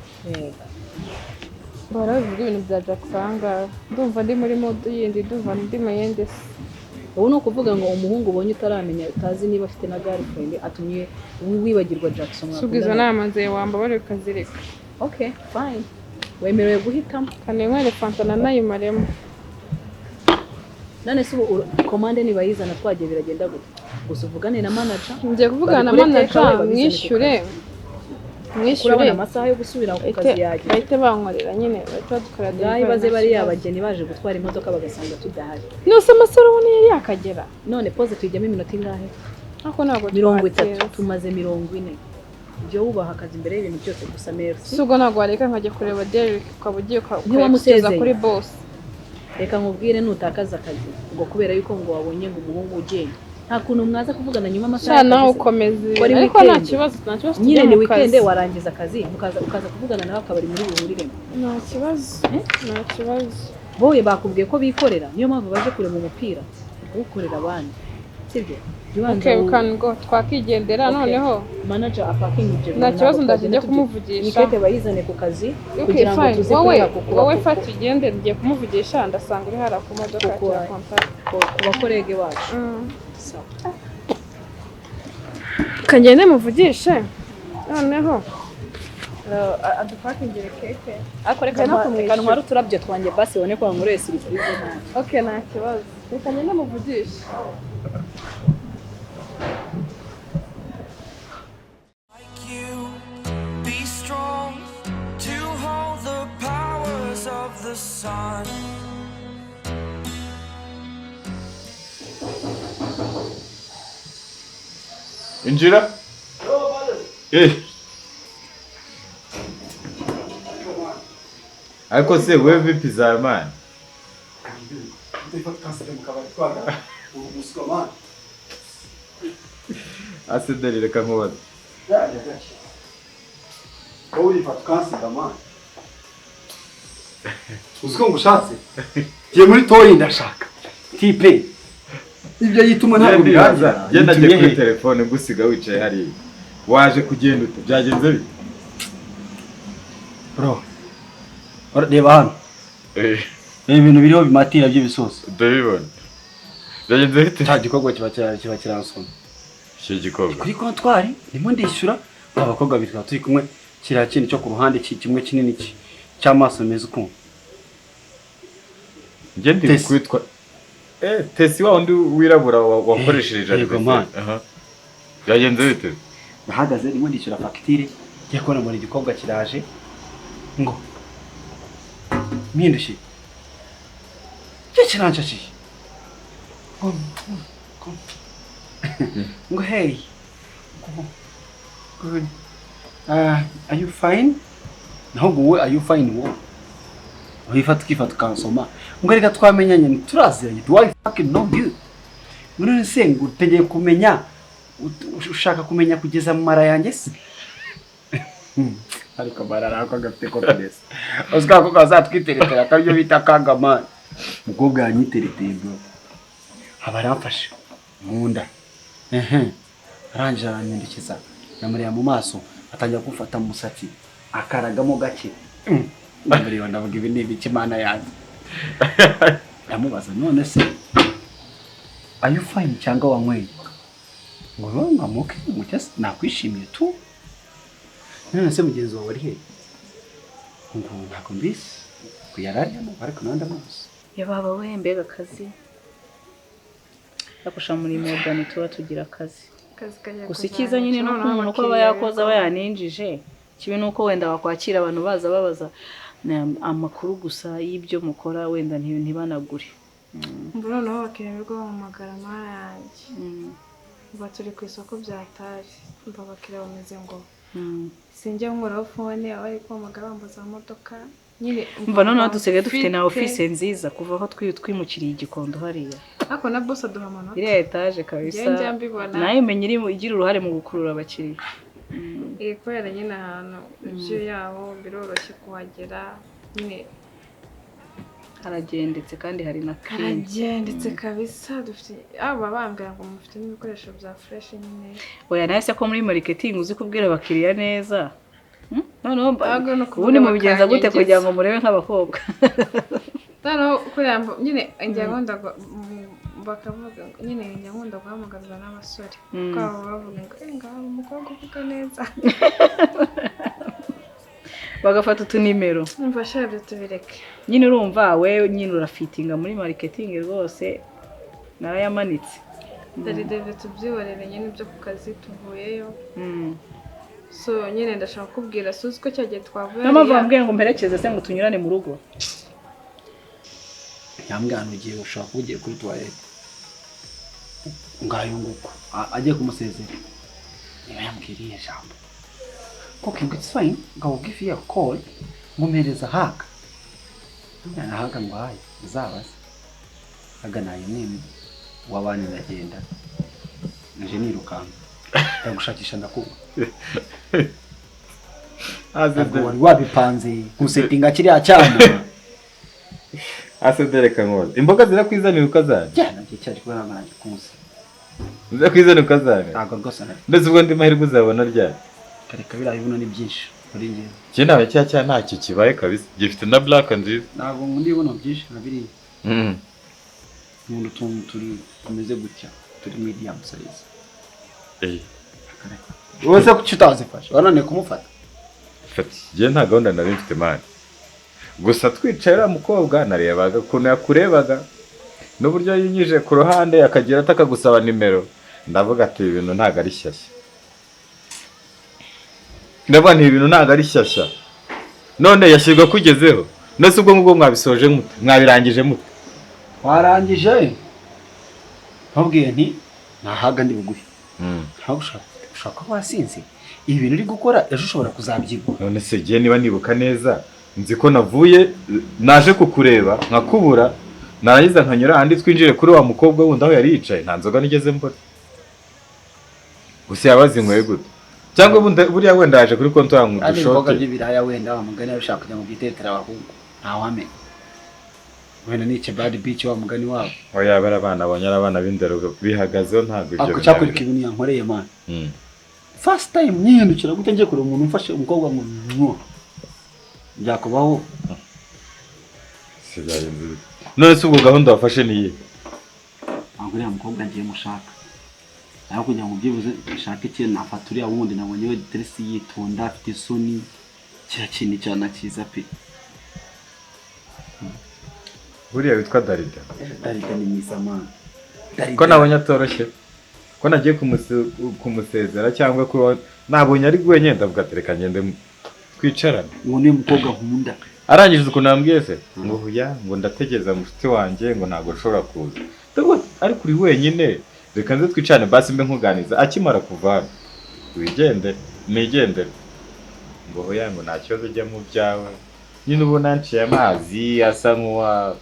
Barabivuga ibintu bya Jackson ahangaha. Ndumva ndi muri mood yindi, ndumva ndi mu yindi si. Ubu ni ukuvuga ngo umuhungu ubonye utaramenya, utazi niba afite na girlfriend, atumye wibagirwa Jackson Suga izo mwakundana. nama nzeye wambabare ukazireka. Okay, fine. Wemerewe guhitamo. Kaninywere fanta nanayimaremo. None se ubu komande nibayizana twagiye biragenda gute? Gusa uvugane na manager. Ngiye kuvugana na Babikore manager take away, babizane ku mwishyure. kazi. Mwishyure. Urabona amasaha yo gusubira ku kazi yageze. Bahite bankorera nyine, bahite badukorera Ngaho delivery, ibaze nta bariya kibazo. bageni baje gutwara imodoka bagasanga tudahari. Nose amasaro ubona yari yakagera. None pause tuyijyamo iminota ingahe? Ariko ntabwo 30. twatinze. Tumaze 40. Jya wubaha akazi imbere y'ibintu byose gusa, merci. Si ubwo ntabwo wareka nkajya kureba Derek, ukaba ugiye Ntiwamusezeye. ukayakugeza kuri boss. Reka nkubwire, nutakaza akazi ngo kubera yuko ngo wabonye ngo umuhungu ugenda, nta kuntu mwaza kuvugana nyuma amasaha Sha nawe y'akazi se? ukomeze. Ko ari Ariko nta weekend. kibazo, nta kibazo, Nyine tujye ni mu weekend, kazi. warangiza akazi mukaza ukaza kuvugana nawe akabari muri buhuriremo. Nta kibazo. Nta kibazo. Boye bakubwiye ko bikorera, niyo mpamvu baje kureba umupira, ukorera abandi, sibyo? Jya ubanza Okay, we can go. Twakigendera Okay. noneho. Manager apakinga ibyo Nta bintu, kibazo, ntabwo ndaje njye twagenda kumuvugisha. Iyi keke bayizane ku kazi Okay, kugira ngo fine. tuze Wowe kurira ku wowe fata ugende, ngiye kumuvugisha, ndasanga uri hariya ku modoka yakira contact. ku bakorege bacu. Sawa. Kagende muvugishe. Noneho adupakingire keke. Ariko reka Njya no reka kumwishyura. ntware uturabyo twanjye basi ubone ko wankoreye surprise nta. Okay, nta kibazo. Reka ngende muvugishe. You be strong to hold the powers of the sun. Injira. Eh. Ariko se wewe vipi za man? Ndifata kansere mu kabari twagara. Umuswa man. Ase dore reka nkubaze. Ya ya ya. Wowe urifata ukansiga man. Uzi ko ngushatse? Ngiye muri toyi ndashaka. Tipe. Ibyo yituma ntabwo birangira. Njye nagiye Yitumye kuri he? telefone ngusiga wicaye hariya. Waje kugenda ute? Byagenze bite? Bro. Reba hano. Eh, Reba ibintu biriho bimatira by'ibisosi. ndabibona. Byagenze bite? Cya gikorwa kiba kiransoma. Icyo gikorwa. Kuri kontwari ndimo ndishyura, ba bakobwa babiri twaba turi kumwe, kiriya kindi cyo ku ruhande kimwe kinini cy'amaso meza ukuntu. Njye ndi Tesi. kwitwa Tesi wa wundi wirabura wakoresheje Yego, man. Aha. Byagenze bite? Nahagaze ndimo ndishyura fagitire, ngiye kubona mbona igikobwa kiraje ngo mpindushye cyo kiranshakiye ngo hey, ngo good, are you fine? Naho ngo wowe are you fine? Wowe wifata ukifata ukansoma ngo reka twamenyanye, ntituraziranye, do I fucking know you? Ngo none se ngo utegeye kumenya ushaka kumenya kugeza mu mara yanjye se? Ariko mara arako gafite confidence, uzi ko kazatwiteretera akabyo bita kangamani. Umukobwa yanyitereteye bro, aba aramfashe mu nda, ehe, arangije arampindukiza, ndamureba mu maso, atangira kumfata mu musatsi akaragamo gake. Ndamureba ndavuga ibi ni ibiki Mana yanjye? Ndamubaza none se are you fine cyangwa wanyweye? Ngo ngamuke ngo cyase nakwishimiye tu. None se mugenzi wawe ari he? Ngo ntabwo mbizi, ngo yari ari hano ariko nawe ndamuzi. Yababa we, mbega akazi! Akusha muri Morgan tuba tugira akazi. Akazi kajya Gusa icyiza nyine ni uko umuntu uko aba yakoze aba yaninjije. Kibi ni uko wenda wakwakira abantu baza babaza amakuru gusa y'ibyo mukora, wenda ntibanagure. Mbona noneho abakiriya birirwa bampamagara, mara yanjye. Mba turi ku isoko byatari. Mba abakiriya bameze ngo sinjya nkuraho phone, abari kumpamagara bambaza amamodoka. Nyine Mva noneho dusigaye dufite na mfite- office nziza kuva aho twimukiriye i Gikondo hariya. Ariko na boss aduha amanota. Iriya etaje kabisa. Njye njya mbibona. Nayo imenya igira uruhare mu gukurura abakiriya. Eh, kubera nyine ahantu ibyo yabo biroroshye kuhagera nyine. Haragendetse kandi hari na clean. Haragendetse kabisa, dufite aba bambwira ngo mufite n'ibikoresho bya fresh nyine. Oya, nahise ko muri marketing uzi kubwira abakiriya neza. Noneho Ahubwo ni ukuvuga ubundi mubigenza gute bakanyegeza. kugira ngo murebe nk'abakobwa? Noneho kuriya nyine njya nkunda bakavuga ngo nyine njya nkunda guhamagarwa n'abasore, kuko baba bavuga ngo "Eh, ngaho umukobwa uvuga neza." Bagafata utunimero. Umva sha, ibyo tubireke. Nyine urumva we nyine urafitinga muri marketing rwose, narayamanitse. Dore David, tubyihorere nyine ibyo ku kazi, tuvuyeyo. So nyine ndashaka kukubwira, suzi ko cyagiye twavuye Niyo mpamvu hariya. bambwiye ngo mperekeze se ngo tunyurane mu rugo. Yambwira ngo ugiye, ushobora kuba ugiye kuri toilette, ngayo nguko agiye kumusezera, niba yambwiriye ijambo okay, ngo it's fine, ngo I will give you a call, ngo mpereza hug. Na hug ngo haye uzabaze hug nayimwimye w'abandi, ndagenda nje nirukanka, ndagushakisha ndakubura. Ntabwo wari wabipanze gusetinga kiriya cyana. Ase dereka nkoza imboga zirakwizanira ukazana. Cyana cyaje kuba nabanje kuza. Zirakwizanira ukazana. Ntabwo rwose nari. Ndetse ubwo ndi mahirwe uzabona ryari? Kareka, biriya bibuno ni byinshi kuri njyewe. Njye ntawe cya cya ntacyo kibaye kabisa, gifite na black nziza. Ntabwo nkunda ibibuno byinshi nka biriya. Nkunda utuntu turi tumeze gutya, turi medium size. Wowe se kuki utazifashe? Wananiwe kumufata? Fati, njye nta gahunda nari mfite man, gusa twicaye uriya mukobwa narebaga ukuntu yakurebaga n'uburyo yinyije ku ruhande akagira atakagusaba nimero, ndavuga ati ibi bintu ntabwo ari shyashya. Ndavuga nti ibi bintu ntabwo ari shyashya, none yashyirwa kugezeho. None ubwo ngubwo mwabisoje mute, mwabirangije mute? Warangije, ntubwiye nti ntahaga ndi bugufi. Ntabwo ushaka kuba wasinze, ibi bintu uri gukora ejo ushobora kuzabyibuha. None se jye niba nibuka neza, nzi ko navuye naje kukureba nkakubura, narangiza nkanyura ahandi twinjire kuri wa mukobwa wundi aho yari yicaye, nta nzoga nigeze mbona. Gusa yaba zinyweye gute? Cyangwa buriya wenda yaje kuri konti yangu Kandi ibikorwa udushote. by'ibiraya, wenda wa mugani bishaka kugira ngo byitetere abahungu, ntawamenya, wenda ni bad bitch wa mugani wabo. Oya, bari abana abonye ari abana b'indero bihagazeho, ntabwo ibyo Ako cyakwereka ibintu yankoreye man. First time nyihindukira gute ngiye kureba umuntu umfashe umukobwa ngo mwa byakubaho. Si byagenze bite? None se ubwo gahunda wafashe ni iyihe? Ntabwo uriya mukobwa ngiye mushaka, aho kugira ngo byibuze nshake ikintu nafata uriya wundi nabonye we Teresi, yitonda, afite isoni, kiriya kintu cyana cyiza pe. Buriya witwa Darida? Darida ni mwiza man. Ko nabonye atoroshye, ko nagiye kumusezera cyangwa ko nabonye ari wenyine, ndavuga ati reka ngende twicarane. Ngo niyo mukobwa nkunda. Arangije ukuntu yambwiye se ngo huya, ngo ndategereza mushuti wanjye, ngo ntabwo nshobora kuza. Ndavuga ati, ariko uri wenyine, reka nze twicarane basi mbe nkuganiza, akimara kuva hano wigendere nigendere. Ngo hoya, ngo nta kibazo, ujya mu byawe nyine. Ubona nciye amazi asa nk'uwa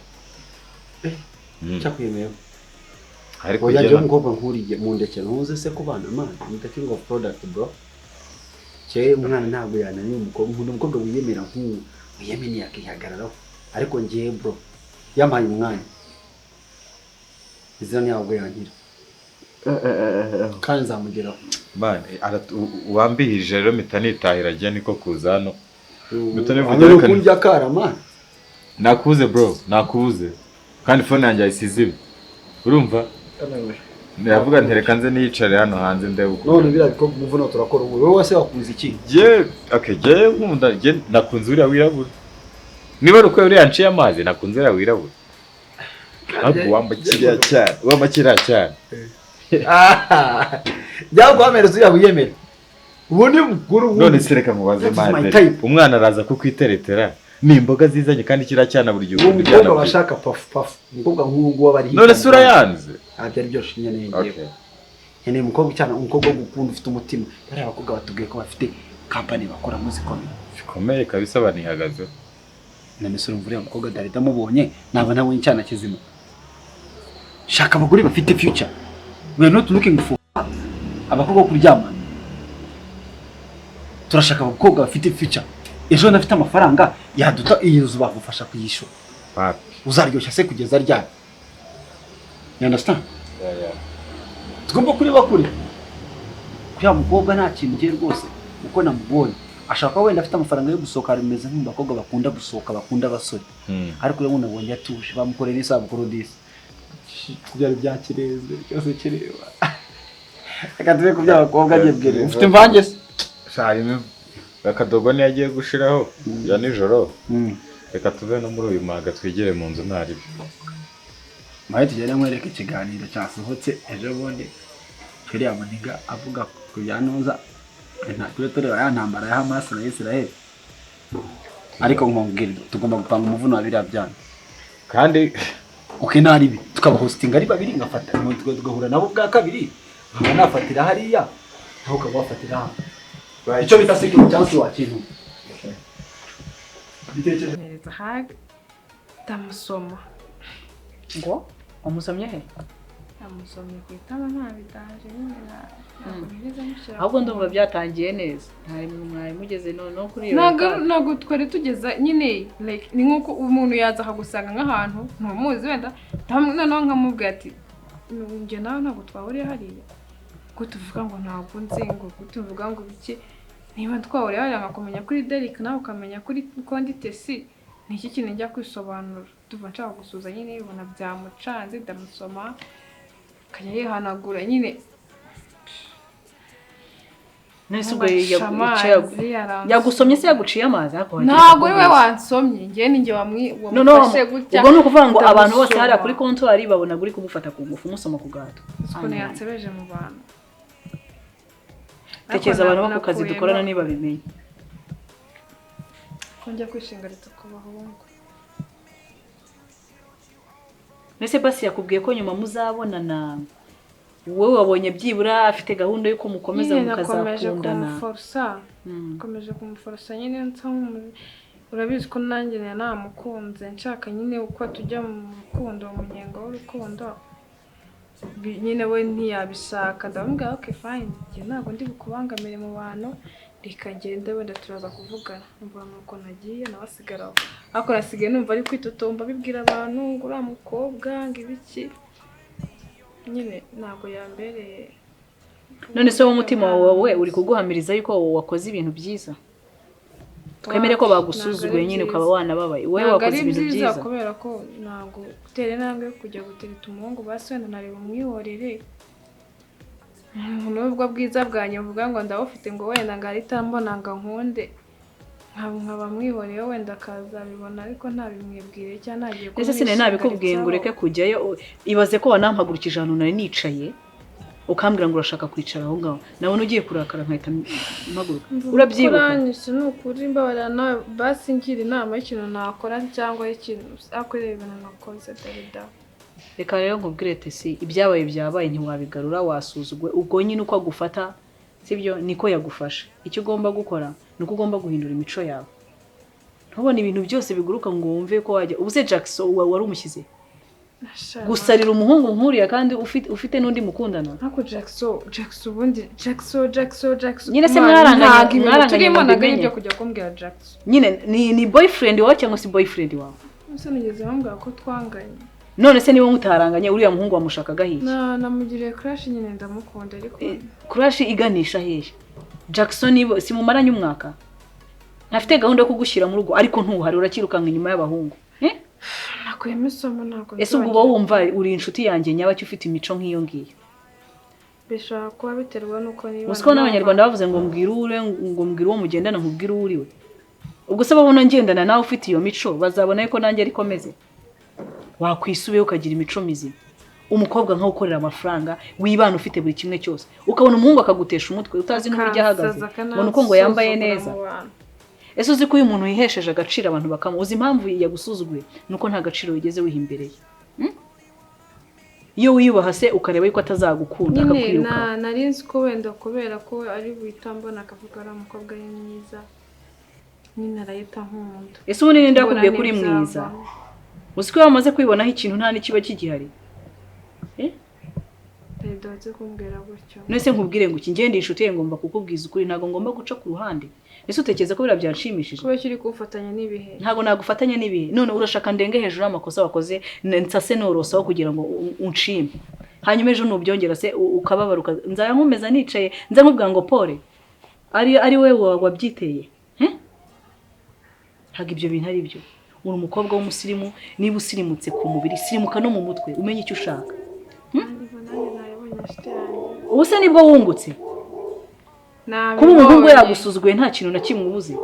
Cyakwemeye. Ariko Oya, njye njyewe umukobwa nkuriye mundekera ntuze se kubana man, ni the king of product bro. Cye umwana ntabwo yananiye umukobwa, nkunda umukobwa wiyemera nk'uwo, wiyemeye akihagararaho. Ariko njyewe bro, yampaye umwanya, izina ntabwo yankira kandi nzamugeraho. Man, wambihije rero mpita nitahira, njye niko kuza hano mpita nivugira Hano reka kundya kara man. Nakubuze bro, nakubuze, kandi phone yanjye yayisize iwe, urumva ndavuga nti reka nze niyicare hano hanze ndebe uko. None biriya bikorwa umuvuno turakora ubu, wowe se wakunze iki? Jye, okay, jye nkunda, jye nakunze uriya wirabura. Niba ari uko uriya nciye amazi, nakunze uriya wirabura, ahubwo wamba kiriya cyane, wamba kiriya cyane. Byaguhamereza uriya wiyemera ubu ni mukuru. None se reka mubaze. That is my Madre type. Umwana araza kukwiteretera ni imboga zizanye, kandi kiriya cyana buri gihe Uwo ukunda mukobwa ibyana byiza. bashaka pafu pafu, umukobwa nk'uwo nguwo aba ari None se urayanze? Ntabwo ari byose nkeneye njyewe. Okay. Nkeneye umukobwa cyane, umukobwa wo gukunda, ufite umutima. Bariya abakobwa batubwiye ko bafite kampani bakoramo zikomeye. Bikomeye kabisa, banihagazeho. None se urumva uriya mukobwa Darida amubonye naba nabonye icyana kizima? Shaka abagore bafite future, we are not looking for abakobwa bo kuryamana. Turashaka abakobwa bafite future, ejo nafite amafaranga yaduta iyi nzu bagufasha kuyishyura. Papi. Uzaryoshya se kugeza ryari? You understand? Yeah. Tugomba kureba kure. Kuriya mukobwa nta kintu ngiye rwose, uko namubonye ashaka wenda afite amafaranga yo gusohoka, rimeze nk'abakobwa bakunda gusohoka, bakunda abasore. Ariko rero nabonye atuje, bamukoreye n'isabukuru disi, byari byakireze cyose kireba. Reka tuve ku by'abakobwa, njye ufite imvange se? Harimo akadogo niyo agiye gushiraho ya nijoro. Reka tuve no muri uyu muhaga, twigire mu nzu ntaribi. Mahe tugende nkwereke ikiganiro cyasohotse ejo bundi, uriya muniga avuga ku bya Nuza, tube tureba ya ntambara ya Hamas na Israel. Ariko nkubwire, tugomba gupanga umuvuno wa biriya byana. Kandi okay, naribi tukabahostinga ari babiri, ngafata tugahura nabo bwa kabiri, nkaba nafatira hariya naho ukaba wafatira hano, icyo bita second chance wakintu. Mpereza hug, ndamusoma. Ngo wamusomye he? Namusomye ku itama, nta bidaje nyine, ntabwo nigeze mushyira. Ahubwo ndumva byatangiye neza, ntari mwari mugeze noneho kuri iyo Ntabwo etape. Ntabwo twari tugeza nyine, like ni nk'uko umuntu yaza akagusanga nk'ahantu ntumuzi wenda, noneho nkamubwira ati njye nawe ntabwo twahuriye hariya, ko tuvuga ngo ntabwo nzi, ngo ko tuvuga ngo biki, niba twahuriye hariya nkakumenya kuri Derek nawe ukamenya kuri kondi Tesi, ni iki kintu njya kwisobanura? Tuva nshaka gusuhuza nyine, ubona byamucanze, ndamusoma akajya yihanagura nyine. None se ubwo Nkubaca icyo amazi, aransoma. Yagusomye se yaguciye amazi? Ariko wagira Ntabwo ngo ari we neza. wansomye, njye ni njye Noneho wamufashe gutya. Ubwo ni ukuvuga ngo abantu bose ndamusoma. hariya kuri kontwari babona uri kumufata ku ngufu, umusoma ku gahato. Uzi ukuntu yansebeje mu bantu? Tekereza Ariko abantu bo ku kazi nakuyemo dukorana niba bimenye. Ko njya kwishingaritsa ku bahungu. Mbese basi yakubwiye ko nyuma muzabonana? Wowe wabonye byibura afite gahunda y'uko mukomeza Nyine nakomeje mukazakundana? kumuforosa. Nakomeje kumuforosa nyine, nsa urabizi ko nanjye nari namukunze, nshaka nyine uko tujya mu rukundo, mu munyenga w'urukundo. Nyine we ntiyabishaka. Ndamubwira ok fine, njye ntabwo ndi bukubangamire mu bantu, reka ngende, wenda turaza kuvugana. Numva nuko nagiye, nawe asigara aho, ariko nasigaye numva ari kwitotomba, abibwira abantu ngo uriya mukobwa ngo ibiki, nyine ntabwo yambereye. None se wowe umutima wawe uri kuguhamiriza yuko wakoze ibintu byiza? Twemere ko Ntabwo bagusuzuguye ari nyine byiza. ukaba wanababaye, wowe Ntabwo wakoze ari ibintu byiza byiza? Kubera ko ntabwo gutera intambwe yo kujya gutereta umuhungu, basi wenda nareba umwihorere, n'ubwo bwiza bwanjye mvuga ngo ndabufite, ngo wenda ngo ahita mbona ngo ankunde, nkaba mwihoreye, wenda akazabibona, ariko ntabimwibwire cyangwa ntagiye Ndetse sinari nabikubwiye ngo ureke kujyayo? Ibaze ko wanampagurukije ahantu nari nicaye, ukambwira ngo urashaka kwicara aho ngaho, nabona ugiye kurakara nkahita mpaguruka. Urabyibuka? Kuranyishe ni ukuri, mbabarira nawe basi ngira inama y'ikintu nakora cyangwa y'ikintu akorera ibintu nakoze, Darida. Reka rero nkubwire Tesi, ibyabaye byabaye, ntiwabigarura. Wasuzugwe, ubwo nyine uko agufata sibyo niko yagufasha. Icyo ugomba gukora ni uko ugomba guhindura imico yawe, ntubone ibintu byose biguruka ngo wumve ko wajya. Ubu se Jackson wari umushyize gusarira umuhungu nk'uriya kandi ufite n'undi mukundana? Ariko Jackson, Jackson, ubundi Jackson, Jackson, Jackson. Nyine se Man, mwaranganye- ntabwo ibintu mwaranganye turimo ngo ntabwo ari mbimenye? ibyo kujya kumbwira Jackson. Nyine ni boyfriend wawe cyangwa si boyfriend wawe? Ese nigeze bambwira ko twanganye? None se niba mutaranganye, uriya muhungu wamushakaga hehe? Na namugiriye crush nyine, ndamukunda, ariko Crush iganisha hehe? Jackson si mumaranye umwaka, ntafite gahunda yo kugushyira mu rugo, ariko ntuhari urakirukanka inyuma y'abahungu, eh? Nakuyemo isomo, ntabwo Ese ubwo uba wumva uri inshuti yanjye nyabaki ufite imico nk'iyo ngiyo? Bishobora kuba biterwa n'uko niba Uzi ko n'Abanyarwanda bavuze ngo mbwira uwo uriwe, ngo mbwira uwo mugendana nkubwire uwo uriwe. Ubwo se babona ngendana nawe ufite iyo mico, bazabona yuko nanjye ariko meze? Wakwisubiyeho ukagira imico mizima. Umukobwa nkawe ukorera amafaranga, wibana ufite buri kimwe cyose, ukabona umuhungu akagutesha umutwe utazi n'uburyo ahagaze, ngo ni uko ngo yambaye neza. Ese uzi ko uyu muntu yihesheje agaciro abantu bakamu? Uzi impamvu yagusuzuguye? Ni uko nta gaciro wigeze wiha imbere ye. Iyo wiyubaha se ukareba yuko atazagukunda Nyine akakwiruka? Nari nzi ko wenda kubera ko ari buhita mbona akavuga ari umukobwa ari mwiza, nyine arahita nkunda. Ese ubundi ninde Mbona yakubwiye ko uri mwiza? ntibyavamo. Uzi ko iyo wamaze kwibonaho ikintu nta n'ikiba kigihari? Perezida waze kumbwira gutyo. None se nkubwire ngo iki? Ngende inshuti ye, ngomba kukubwiza ukuri, ntabwo ngomba guca ku ruhande. Ese utekereza ko biriya byanshimishije? Kuba uri kumfatanya n'ibihe. Ntabwo nagufatanya n'ibihe. None urashaka ndenge hejuru y'amakosa wakoze, nsase norosaho kugira ngo unshime, hanyuma ejo nubyongera se ukababara, nzaba nkomeza nicaye nza nkubwira ngo pole ari we wabyiteye. Ntabwo ibyo bintu ari byo. Uri umukobwa w'umusirimu, niba usirimutse ku mubiri sirimuka no mu mutwe, umenye icyo ushaka. Ubu se nibwo wungutse kuba umuhungu yagusuzuguye nta kintu na kimwe ubuze,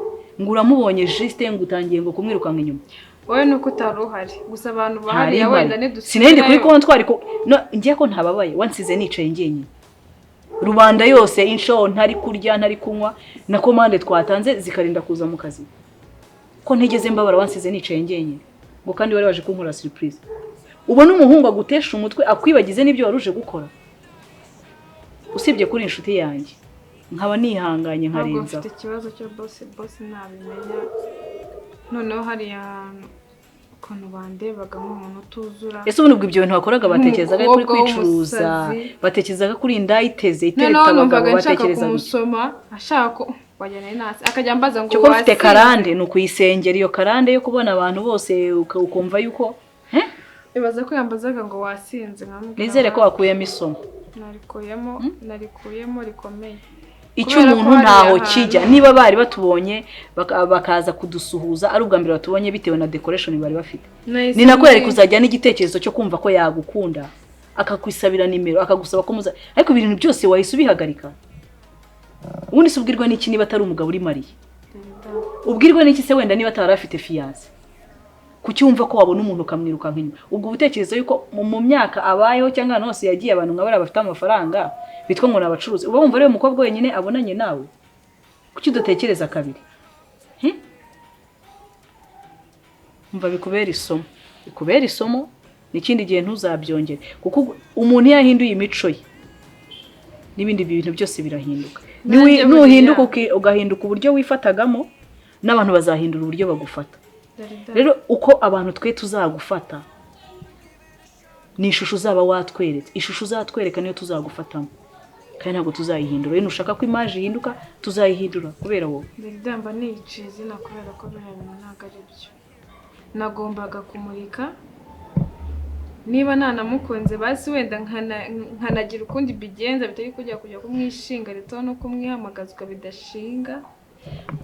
ngo uramubonye juste ngo utangiye ngo kumwirukanka inyuma. Wowe nuko utari uhari gusa, abantu bahari wenda nidusubirayo. Sinende kuri kontwari ko ngiye ko ntababaye, wansize nicaye njyenyine, rubanda yose insho, ntari kurya ntari kunywa, na komande twatanze zikarinda kuza mu kazi, ko ntigeze mbabara, wansize nicaye njyenyine, ngo kandi wari waje kunkora surprise. Ubona umuhungu agutesha umutwe akwibagize n'ibyo waruje gukora, usibye kuri inshuti yanjye nkaba nihanganye nkarenza. Ntabwo mfite ikibazo cyo boss nabimenya. Noneho hariya ukuntu bandebaga nk'umuntu utuzura. Ese ubundi ubwo ibyo bintu wakoraga batekerezaga kuri kwicuruza, batekerezaga kuri indayiteze itereta abagabo, batekerezaga kumusoma ashaka wajyana nasi akajya ambaza ngo wasi. Ufite karande ni ukuyisengera iyo karande yo kubona abantu bose ukumva yuko ibaza ko yambazaga ngo wasinze, nkamubwira. Nizere ko wakuyemo isomo. Narikuyemo rikomeye. Icyo umuntu ntaho kijya, niba bari batubonye bakaza kudusuhuza ari ubwa mbere batubonye bitewe na decoration bari bafite, ni nako yari kuzajya n'igitekerezo cyo kumva ko yagukunda, akakwisabira nimero, akagusaba ko muza, ariko ibintu byose wahise ubihagarika. Ubundi se ubwirwa n'iki niba atari umugabo uri mariye? Ubwirwa n'iki se wenda niba atari afite fiancé? Kuki wumva ko wabona umuntu ukamwirukanka inyuma? Ubwo ubutekerezo yuko mu myaka abayeho cyangwa ahantu hose yagiye abantu nka bariya bafite amafaranga bitwa ngo ni abacuruzi, uba wumva ari we mukobwa wenyine abonanye nawe? Kuki udatekereza kabiri? Umva bikubera isomo, bikubera isomo, n'ikindi gihe ntuzabyongere, kuko umuntu iyo yahinduye imico ye n'ibindi bintu byose birahinduka. Nuhinduka ugahinduka uburyo wifatagamo, n'abantu bazahindura uburyo bagufata. Rero uko abantu twe tuzagufata ni ishusho uzaba watweretse, ishusho uzatwereka niyo tuzagufatamo, kandi ntabwo tuzayihindura. Rero nushaka ko image ihinduka tuzayihindura kubera wowe. Ndamba niciye izina kubera ko biriya bintu ntabwo ari byo. Nagombaga kumurika, niba nanamukunze basi wenda nkanagira ukundi bigenza bitari kujya kumwishinga rito no kumwihamagazwa bidashinga.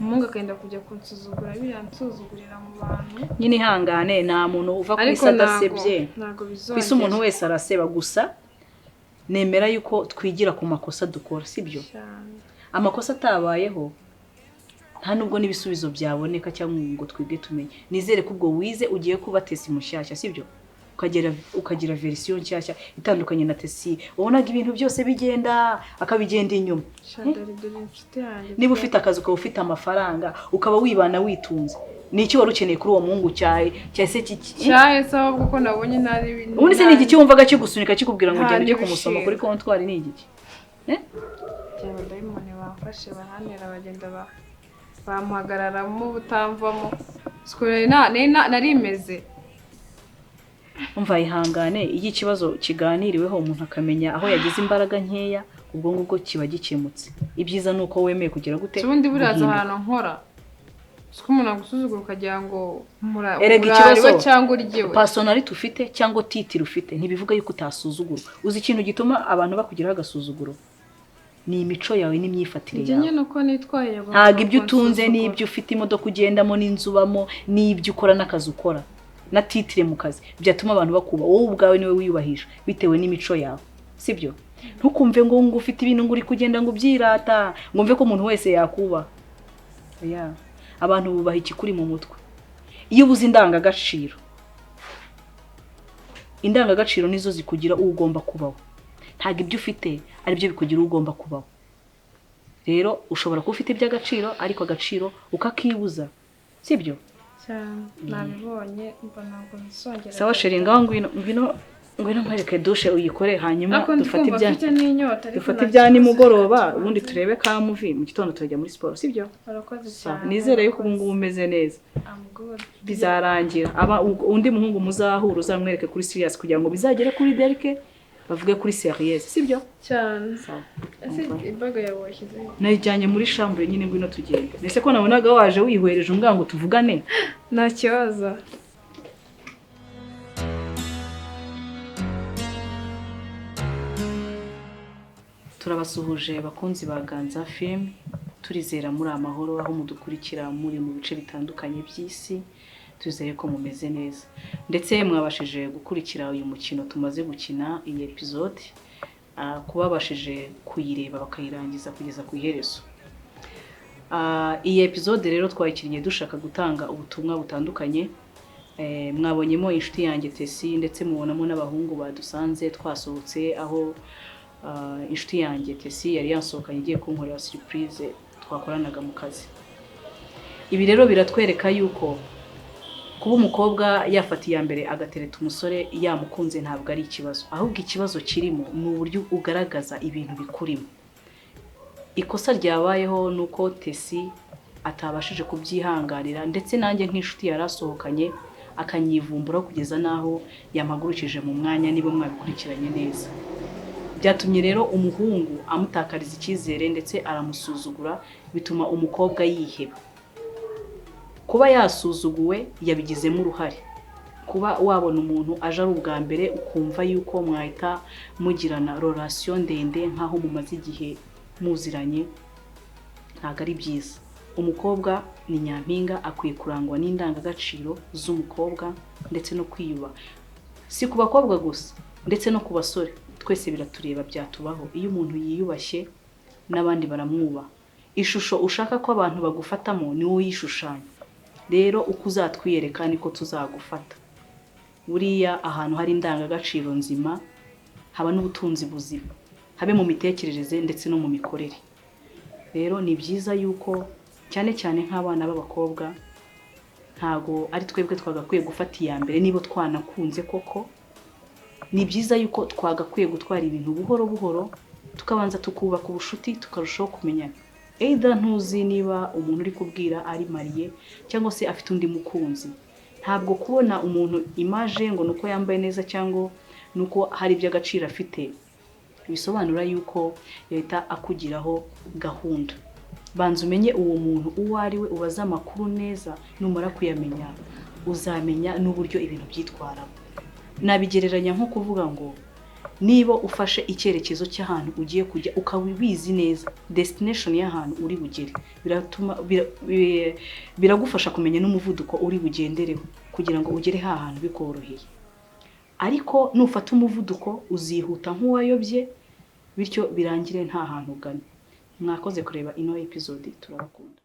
Umuhungu akagenda kujya kunsuzugura biransuzugurira mu bantu. Nyine ihangane, nta muntu uva ku isi adasebye, ku isi umuntu wese araseba, gusa nemera yuko twigira ku makosa dukora, sibyo? Amakosa atabayeho nta nubwo n'ibisubizo byaboneka cyangwa ngo twige tumenye. Nizere ko ubwo wize ugiye kuba Tesi mushyashya, sibyo? Ukagira verisiyo nshyashya itandukanye na Tesi wabonaga ibintu byose bigenda akabigenda inyuma. Niba ufite akazi ukaba ufite amafaranga ukaba wibana witunze, ni iki wari ukeneye kuri uwo muhungu cyahe cyase cyahe sawa kuko nabonye nari ubundi se ni igiki wumvaga kigusunika kikubwira ngo ugende ujye kumusoma kuri kontwari? Ni igiki? Abadayimoni bamfashe baranera bagenda bamuhagararamo butamvamo, narimeze. Umva ihangane, iyo ikibazo kiganiriweho umuntu akamenya aho yagize imbaraga nkeya, ubwo ngubwo kiba gikemutse. Ibyiza ni uko wemeye kugira gute. Ubundi buraza ahantu nkora siko umuntu agusuzugura ukagira ngo erega ikibazo cyangwa uryiwe personality ufite cyangwa titire ufite ntibivuga yuko utasuzugurwa. Uzi ikintu gituma abantu bakugiraho agasuzuguro ni imico yawe n'imyifatire yawe. Ntabwo ibyo utunze n'ibyo ufite, imodoka ugendamo n'inzu ubamo n'ibyo ukora n'akazi ukora na titire mu kazi byatuma abantu bakuba. Wowe ubwawe niwe wiyubahisha bitewe n'imico yawe, sibyo? Ntukumve ngo ngo ufite ibintu ngo uri kugenda ngo ubyirata, ngo mve ko umuntu wese yakuba. Oya, abantu bubaha ikikuri mu mutwe. Iyo ubuze indangagaciro, indangagaciro nizo zikugira uwo ugomba kubaho. Ntabwo ibyo ufite ari byo bikugira uwo ugomba kubaho. Rero ushobora kuba ufite iby'agaciro ariko agaciro ukakibuza, sibyo? Nabibonye mbona ngo nsongera. Sawa sheri, ngaho ngwino ngwino ngwino nkwereke dushe uyikore, hanyuma dufate ibya nimugoroba, ubundi turebe ka movie mu gitondo turajya muri siporo, sibyo? Nizere yuko ubu ngubu umeze neza, bizarangira. Aba undi muhungu muzahura uzamwereke kuri serious kugira ngo bizagere kuri Derike Bavuge kuri sérieuse, sibyo? Cyane. Sawa. Ese imbaga yawe washyize? Nayijyanye muri chambre nyine, ngwino tugende. Ese ko nabonaga waje wihwereje umbwira ngo tuvugane? Nta kibazo. Turabasuhuje bakunzi ba Ganza Film, turizera muri amahoro aho mudukurikira muri mu bice bitandukanye by'isi. Twizeye ko mumeze neza ndetse mwabashije gukurikira uyu mukino tumaze gukina iyi episode, kubabashije kuyireba bakayirangiza kugeza ku iherezo. Iyi episode rero twayikinnye dushaka gutanga ubutumwa butandukanye. Mwabonyemo inshuti yanjye Tesi, ndetse mubonamo n'abahungu badusanze twasohotse, aho inshuti yanjye Tesi yari yansohokanye igiye kunkorera surprise twakoranaga mu kazi. Ibi rero biratwereka yuko kuba umukobwa yafata iya mbere agatereta umusore yamukunze ntabwo ari ikibazo, ahubwo ikibazo kirimo ni uburyo ugaragaza ibintu bikurimo. Ikosa ryabayeho ni uko Tesi atabashije kubyihanganira, ndetse nanjye nk'inshuti yari asohokanye akanyivumbura kugeza n'aho yampagurukije mu mwanya. Niba mwabikurikiranye neza, byatumye rero umuhungu amutakariza icyizere ndetse aramusuzugura, bituma umukobwa yiheba. Kuba yasuzuguwe yabigizemo uruhare. Kuba wabona umuntu aje ari ubwa mbere ukumva yuko mwahita mugirana relation ndende nk'aho mumaze igihe muziranye, ntabwo ari byiza. Umukobwa ni nyampinga, akwiye kurangwa n'indangagaciro z'umukobwa ndetse no kwiyubaha. Si ku bakobwa gusa, ndetse no ku basore, twese biratureba, byatubaho. Iyo umuntu yiyubashye n'abandi baramwubaha. Ishusho ushaka ko abantu bagufatamo ni wowe uyishushanya. Rero uko uzatwiyereka niko tuzagufata. Buriya ahantu hari indangagaciro nzima haba n'ubutunzi buzima, habe mu mitekerereze ndetse no mu mikorere. Rero ni byiza yuko cyane cyane nk'abana b'abakobwa, ntago ari twebwe twagakwiye gufata iya mbere niba twanakunze koko. Ni byiza yuko twagakwiye gutwara ibintu buhoro buhoro, tukabanza tukubaka ubushuti, tukarushaho kumenyana. Either ntuzi niba umuntu uri kubwira ari marié cyangwa se afite undi mukunzi. Ntabwo kubona umuntu image ngo nuko yambaye neza cyangwa nuko hari iby'agaciro afite bisobanura yuko yahita akugiraho gahunda. Banza umenye uwo muntu uwo ari we, ubaze amakuru neza, numara kuyamenya uzamenya n'uburyo ibintu byitwaramo. Nabigereranya nko kuvuga ngo niba ufashe icyerekezo cy'ahantu ugiye kujya ukaba ubizi neza destination y'ahantu uri bugere, biratuma biragufasha kumenya n'umuvuduko uri bugendereho kugira ngo ugere ha hantu bikoroheye. Ariko nufata umuvuduko uzihuta nk'uwayobye, bityo birangire nta hantu ugana. Mwakoze kureba ino episode, turabakunda.